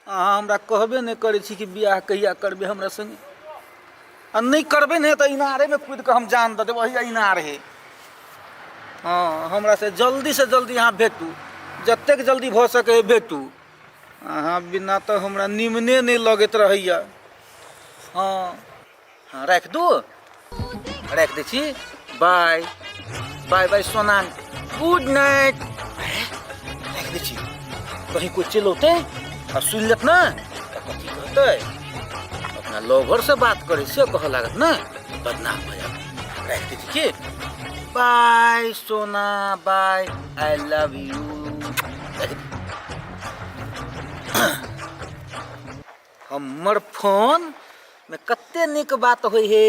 Speaker 6: अहाँ हमरा कहबे नहि करै छी कि बियाह कहिया करबै हमरा संगे आ नहि करबै ने तऽ इनारेमे कूदि कऽ हम जान दऽ देबै ओही इनार है हँ हमरा से जल्दी से जल्दी अहाँ भेटू जतेक जल्दी भऽ सकै भेटू अहाँ बिना तऽ हमरा निमने नहि लगैत रहैया हँ हँ राखि दू राखि दै छी बाय बाय बाय सोना गुड नाइट राखि दै छी कहीं कोइ चलि औतै आ सुनि लेत ने तऽ कथी कहतै अपना लवर से बात करै से कहऽ लागत ने बदनाम भऽ जायत राखि दै छी की बाय सोना बाय I love you हमर फोन में कते नीक बात होइ हे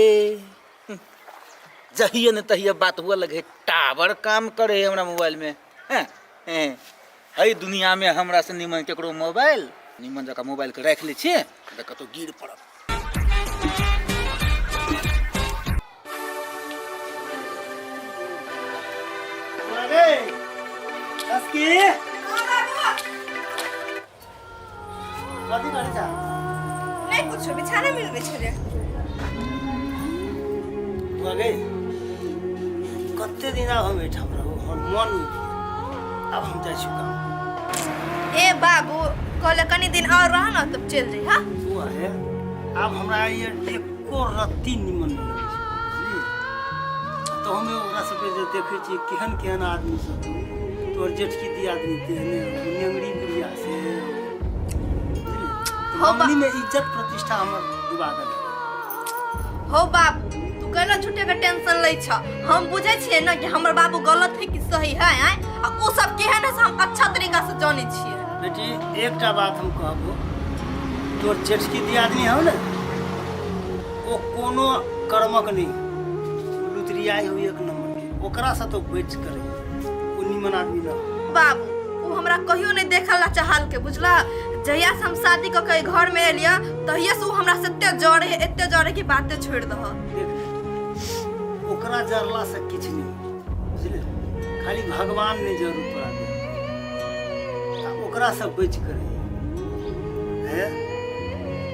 Speaker 6: जहिए ने तहिए बात हुआ लगे टावर काम करे है हमरा मोबाइल में हैं हैं है दुनिया में हमरा से निमन केकरो मोबाइल निमन जकाँ मोबाइल के राखि लै छियै तऽ कतौ गिर पड़त
Speaker 3: बुआ गई कते दिन आब हम एहिठाम रहू हमर मन उबि गेल आब हम जाइ छी गाम
Speaker 1: ए बाबू कहले कनी दिन और रह ना तब चल जाइ हां
Speaker 3: बुआ हे आब हमरा ये एको रत्ती निमन नहि लगै छै बुझलियै तऽ हमे ओकरा सबके जे देखै छियै केहन केहन आदमी सब तोहर जेठकी दियादनी तेहने नेंगरी बुढ़िया से बुझलियै तऽ
Speaker 1: हो बा-
Speaker 3: मम्मीमे इज्जत प्रतिष्ठा हमर डुबा देलक
Speaker 1: हो बाबू तू केना झूठे के टेंशन लै छ हम बुझै छियै ना कि हमर बाबू गलत है कि सही है आँय आ ओ सब केहन है से हम अच्छा तरीका से जानै छियै
Speaker 3: बेटी एकटा बात हम कहबो तोर जेठकी दियादनी हौ ने ओ कोनो कर्मक नहीं लुतरियाई हो एक नंबर के ओकरा से तो बच कर ओ निमन आदमी ना
Speaker 1: बाबू ओ हमरा कहियो नहीं देखल ला चाहल के बुझला जहिया से हम शादी कऽ के घर में एलियै तहिया से ओ हमरा से एते जरे है एते जरे कि बाते छोड़ दह
Speaker 3: देख ओकरा जरला से किछु नहीं बुझले खाली भगवान नहीं जरूर तोरा दे आ ओकरा से बच कर है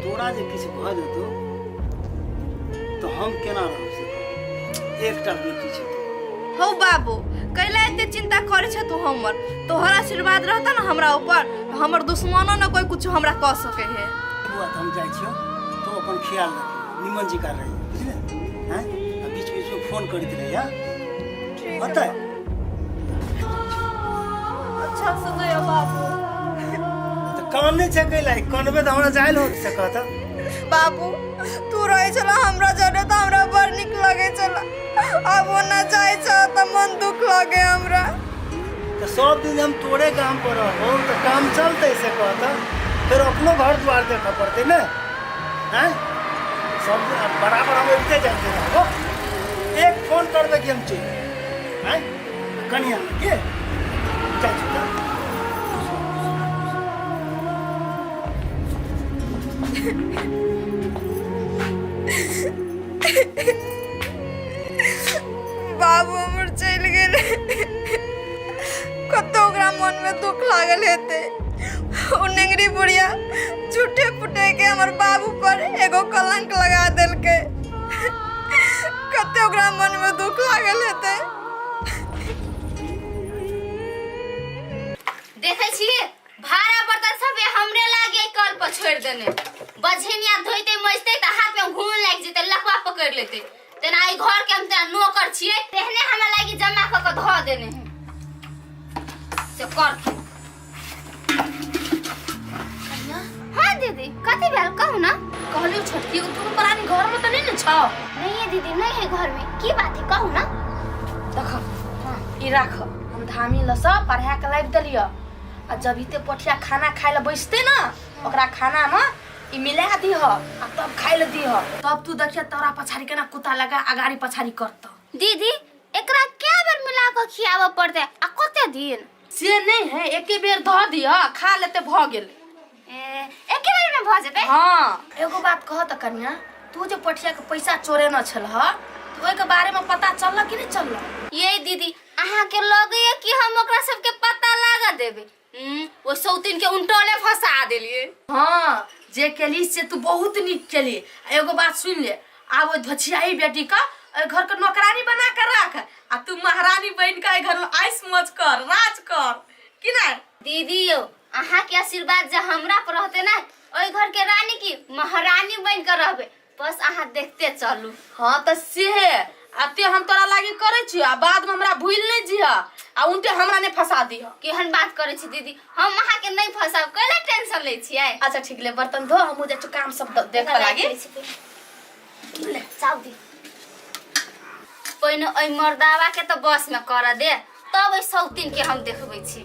Speaker 3: तोरा जे किछु भऽ जेतौ तो हम केना रहब से कहू? एकटा बेटी छै तोरा।
Speaker 1: हौ बाबू कैला एते चिंता करे छ तू हमर तोहर आशीर्वाद रहता ना हमरा ऊपर तो हमर दुश्मनो न कोई कुछ हमरा कह सके है
Speaker 3: बौआ तऽ हम जाइ छियौ तू अपन ख्याल रखी निमन जी कर रही बुझले हैं आ बीच बीच में फोन करैत रही हाँ होतै
Speaker 1: अच्छा से जइयो बाबू
Speaker 3: तऽ कान नहि छै कैला कानबे तऽ हमरा जायल होत से कहता
Speaker 1: बाबू तू रहे छला हमरा जरे तऽ हमरा बड़ नीक लगे छला आब ओ ना जाइ छ तऽ मन दुख लगे हमरा
Speaker 3: तऽ सब दिन हम तोरे गाम पर रहबौ तऽ काम चलतै से कहता फेर अपनो घर द्वार देखऽ पड़तै ने हैं सब दिन अब बराबर हम अबिते जाइते रहबो एक फोन करबै कि हम चलि आयब हैं कनिया के जाइ छी तऽ
Speaker 1: बाबू हमर चलि गेलै कतौ ओकरा मनमे दुख लागल हेतै ओ नेंगरी बुढ़िया झूठे फूटे के हमर बाबू पर एगो कलंक लगा देलकै कते ओकरा मनमे दुख लागल हेतै
Speaker 7: देखै छियै भाड़ा बर्तन सब हमरे लागे कल पर छोड़ देने बझेनिया धोइते मजते त हाथ में घून लागि जेते लकवा पकड़ लेते तेना ई घर के हम तेना नौकर छियै तेहने हमरा लागी जमा क के धो देने है से कर हाँ दीदी कथी भेल कहू ना
Speaker 4: कहलियो छोटकी तू प्राणी घर में तो नहीं ने छौ
Speaker 7: नहीं है दीदी नहीं है घर में की बात है कहू ना
Speaker 4: देख ई राख हम धामी ल सब पढ़ा के लाबि देलियो आ जब इते पोठिया खाना खाए ला बैसते ना ओकरा खाना में ई मिला दीह आ तब खाए ला दीह तब तू देखिए तोरा पछाड़ी केना कुत्ता लगा अगाड़ी पछाड़ी करत
Speaker 7: दीदी एकरा क्या बेर मिला के खियाबऽ पड़तै आ कते दिन
Speaker 4: से नहीं है एके बेर धऽ दिह खा लेते भऽ गेल
Speaker 7: ए, एके बेर में भऽ जेतै
Speaker 4: हाँ एगो बात कह त कन्या तू जे पठिया के पैसा चोरेने छलह तऽ ओहिके बारे में पता चलल कि नहीं चलल
Speaker 7: ये दीदी अहाँ के लगैया कि हम ओकरा सबके पता लगा देबै ओ सौतीन के उनटले फंसा देलिए
Speaker 4: हाँ जे केली से तू बहुत नीक केली आ एगो बात सुन ले आब ओहि धोछियाही बेटी का एहि घर के नौकरानी बना के राख आ तू महारानी बन के एहि घर में ऐश मौज कर राज कर कि नहीं
Speaker 7: दीदी यौ अहाँ के आशीर्वाद जे हमरा पर रहते ना ओहि घर के रानी की महारानी बन के रहबे बस अहाँ देखते चलू
Speaker 4: हाँ तऽ से है आ ते हम तोरा लागी करै छियो आ बाद में हमरा भूल नहीं जिह आ उनटे हमरा नहीं फंसा दिह
Speaker 7: केहन बात करै छी दीदी हम अहाँ के नहीं फंसाब कैला टेंशन लै छियै
Speaker 4: अच्छा ठीक ले बर्तन धो हमहूँ जाइ छियो काम सब देखे लागी
Speaker 7: ले चाउ दी पहिने ओहि मर्दावा के तऽ बस में कर दे तब ओहि सौतीन के हम देखबै छी